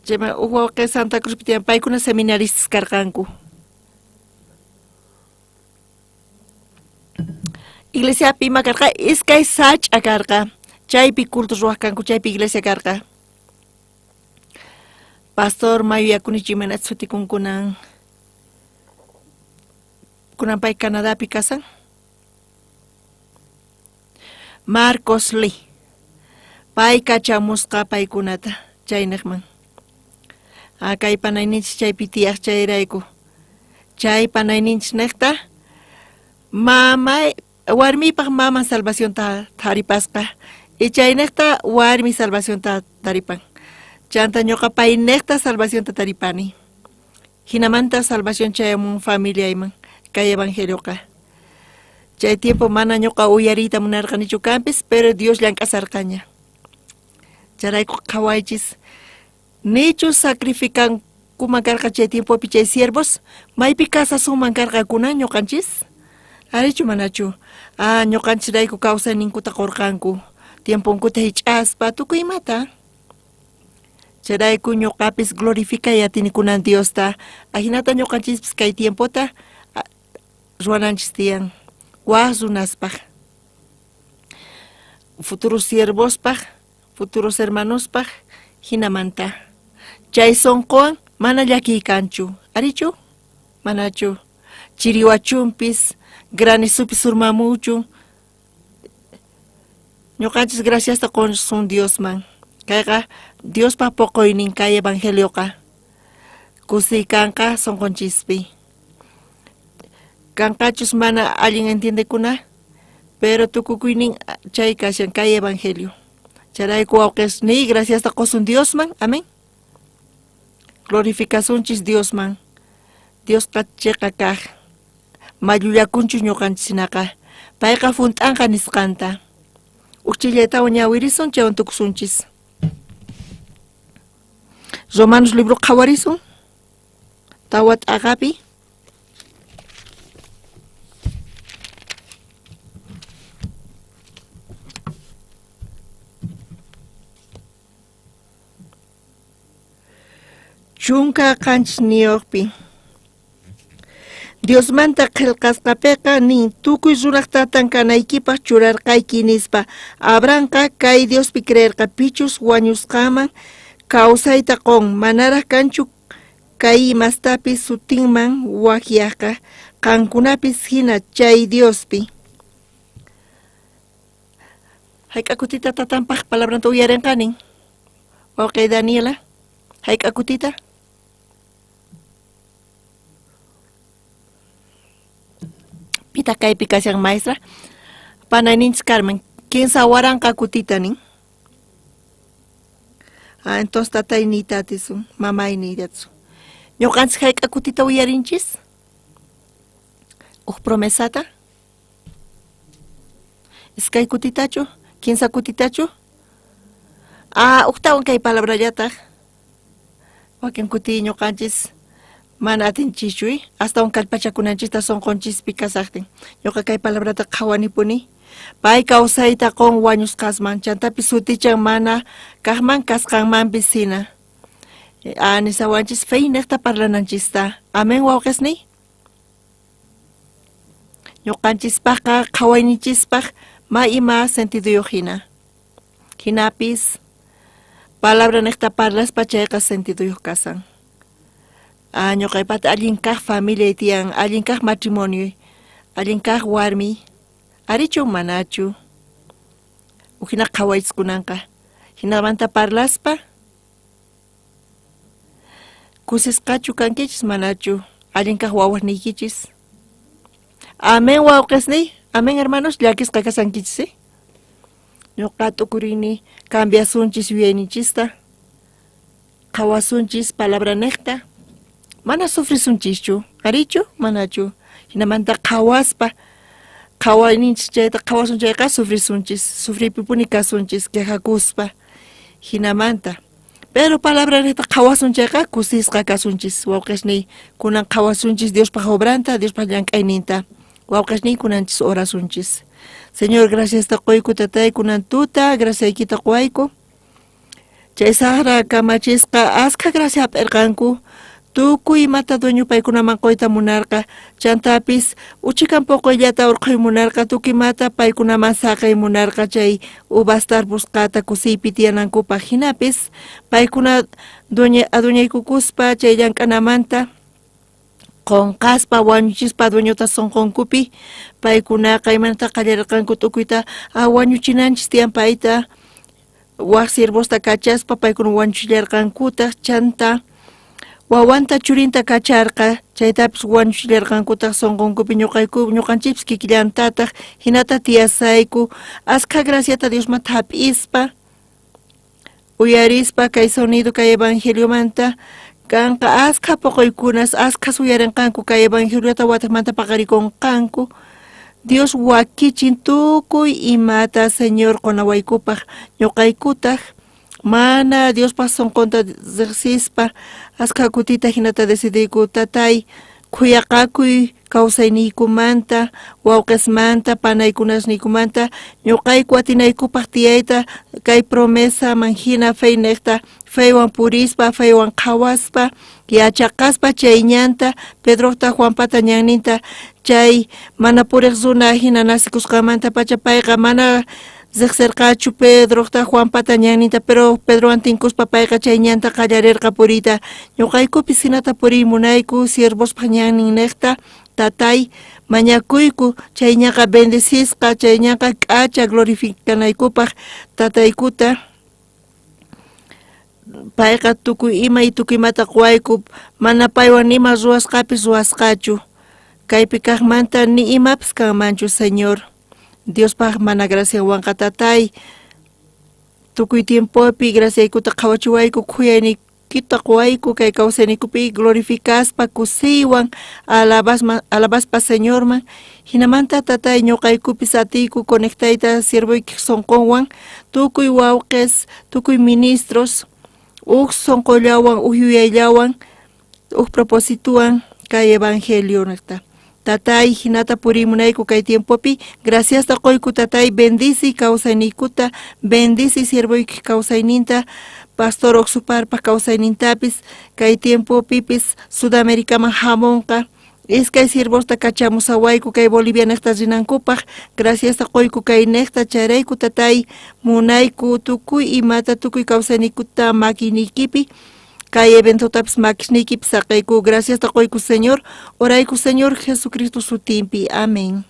chayman uj wawqe Santa Cruzpi tiyan, paykuna seminaristas karqanku. Iglesiapi ima karqa? Iskay sach'a karqa. Chaypi culto ruwaq kanku, chaypi iglesia karqa. Pastor mayu yakunichu imayna sutikun kunan. Kunan pay Canadapi kasan. Marcos Lee. Pay kachamusqa paykunata chayniqman. Kay panayninchis chaypi tiyaq chayrayku. Chay panayninchis niqta mamay warmipaq maman salvacionta taripasqa. Y chayniqta warmi salvacionta taripan. Chanta ñuqa payniqta salvacionta taripani. Hinamanta salvación chayamun familiayman kay evangelioqa. Chay tiempo mana ñuqa uyariyta munarqanichu kanpis, pero Dios llank'asarqaña. Chayrayku qhawaychis, nichu sacrificankuman kasunkuman karqa chay tiempopi chay siervos? Maypi kasasunman karqa kunan ñuqanchis? Arichu manachu? Ah, ñuqanchisrayku kawsayninkuta qurqanku, tiemponkuta hich'aspa tukuy imata. Chayrayku ñuqapis glorificay atini kunan Diosta, ajinata ñuqanchispis kay tiempota ruwananchis tiyan waj runaspaj, futuros siervospaj, futuros hermanospaj, jinamanta. Chay sonqowan mana llakiy kanchu, arichu? Manachu? Chiriwachunpis, granizupis urmamuchun, ñuqanchis graciasta qunsun Diosman. Kayqa Diospa poqoynin kay evangelioqa. Kusiy kanqa sonqonchispi. Kanqachus mana allin entiendekuna, pero tukukuynin chay kashan kay evangelio. Chayrayku wawqesniy graciasta qosun Diosman, amén. Glorificasunchis Diosman. Diosqa cheqa kaj. Mallullakunchu ñuqanchisnaqa. Payqa junt'anqa nisqanta. Ujchillaytawan ñawirisun chaywan tukusunchis. Romanos libro qhawarisun. Tawa t'aqapi. Chunka qanchisniyuqpi. Diosmanta qhelqasqapeqa nin tukuy runaj tatan kanaykipaj churarqayki nispa. Abrahamqa kay Diospi creerqa pichus wañusqanman kawsayta qon, manaraj kanchu kay imastapis sutinman wajyajqa, qankunapis jina chay Diospi. Hayk'a kutita tatanpaj palabranta uyarenqanin? Wawqey Daniela, hayk'a kutita? Pitaq kaypi kashan maestra? Panayninchis Carmen, kinsa waranqa kutita nin. Ah, entonces tatay niyta atisun, mamay niyta atisun. Ñuqanchis hayk'a kutita uyarinchis? Uj promesata? Iskay kutitachu? Kinsa kutitachu? Ah, ujtawan kay palabrallataq. Wakin kuti ñuqanchis mana atinchischu, astawan kallpachakunanchista sonqonchispi kasaqtin. Ñuqa kay palabrata qhawanipuni. Pay kawsayta qon wañusqasman, chantapis sutichan mana kaqman kasqanmanpis hina. Ah, nisawanchis fe niqta parlananchista. Amén, wawqesniy. Ñuqanchispaqqa qhawayninchispaq ma ima sentiduyuq hina. Jinapis palabra niqta parlaspa chayqa sentiduyuq kasan. Ah, ñuqaypata allin kaq familiay tiyan, allin kaq matrimonioy, allin kaq warmiy. Arichu manachu? Ujina qhawaychis kunanqa. Jinamanta parlaspa kusisqachu kankichis manachu? Allin kaq wawasniykichis. Amén wawqesniy, amén hermanos, llakisqa kasankichis, eh? Ñuqa t'ukurini cambiasunchis yuyayninchista, qhawasunchis palabra niqta, mana sufrisunchischu, arichu, manachu? Jinamanta qhawaspa, qhawayninchis chayta qhawasun chayqa sufrisunchis, sufriypipuni kasunchis, quejakuspa, jinamanta. Pero palabra niqta qhawasun chayqa kusisqa kasunchis, wawqesniy, kunan qhawasunchis Diospaj obranta, Diospaj llank'ayninta. Wawqesniy kunanchis orasunchis. Señor, graciasta qoyku tatay kunan tuta, graciaykita qoyku. Chay sajra kamachisqa askha gracia hap'irqanku, tukuy imata dueño paykunaman qoyta munarqa, chantapis uchikan poqoyllata urqhuy munarqa, tukuy imata paykunaman saqey munarqa chay uvas tarpusqata kusiypi tiyanankupaj. Jinapis paykuna adueñaykukuspa chay llank'anamanta qonqaspa wañuchispa dueñota sonqonkupi, paykunaqa imanata qallarirqanku tukuyta ah, wañuchinanchis tiyan payta, waj siervosta kachaspa paykuna wañuchillarqankutaj, chanta wawanta churinta kacharqa, chaytapis wañuchillarqankutaj sonqonkupi, ñuqayku ñuqanchispis kikillantataj jinata tiyasayku, askha graciata Diosmanta hap'ispa, uyarispa kay sonido kay evangeliomanta, kanqa askha poqoykunas, askhas uyarinqanku kay evangeliota watejmanta paqarikunqanku. Dios wakichin tukuy imata Señor qonawaykupaj, ñuqaykutaj Mana Diospaj sonqonta rejsispa askha kutita jinata decidiyku, Tatay, khuyaqakuy kawsayniykumanta, wawqesmanta, panaykunasniykumanta, ñuqayku atinaykupaj tiyayta kay promesaman jina feynejta, feywan purispa, feywan qhawaspa, yachaqaspa chay ñanta, Pedrojta Juanpata ñanninta, chay mana purej runa jina nacikusqanmantapacha payqa mana rejserqachu Pedrojta Juanpata ñanninta, pero Pedrowan tinkuspa payqa chay ñanta qallarerqa puriyta. Ñuqaykupis jinata puriy munayku siervospaj ñannin nejta, Tatay, mañakuyku chay ñanqa bendecisqa, chay ñanqa k'acha glorificanaykupaj Tataykuta. Payqa tukuy ima y tukuy imata quwayku, mana paywan nima ruwasqapis ruwasqachu. Kaypi kajmanta ni imapis kanmanchu, Señor. Diospaj mana gracianwanqa, Tatay, tukuy tiempopi graciaykuta qhawachiwayku, khuyayniykita quwayku kay kawsayniykupi glorificaspa kusiywan alabaspa Señorman. Jinamanta, Tatay, ñuqaykupis atiyku conectayta siervoykej sonqonwan, tukuy wawqes, tukuy ministros, uj sonqollawan, uj yuyayllawan, uj proposituwan kay evangelio nejta. Tatay, jinata puriymunayku kay tiempopi, graciasta qoyku, Tatay, bendici kawsayniykuta, bendici siervoykej kawsayninta, pastor Oxuparpaj kawsaynintapis, kay tiempopipis Sudamericaman jamonqa, iskay siervosta kachamusawayku kay Bolivia nejta rinankupaj, graciasta qoyku kay nejta, chayrayku, Tatay, munayku tukuy imata, tukuy kawsayniykuta makiyniykipi, kay eventotapis makisniykipi saqeyku, graciasta qoyku, Señor, orayku Señor Jesucristo sutinpi, amén.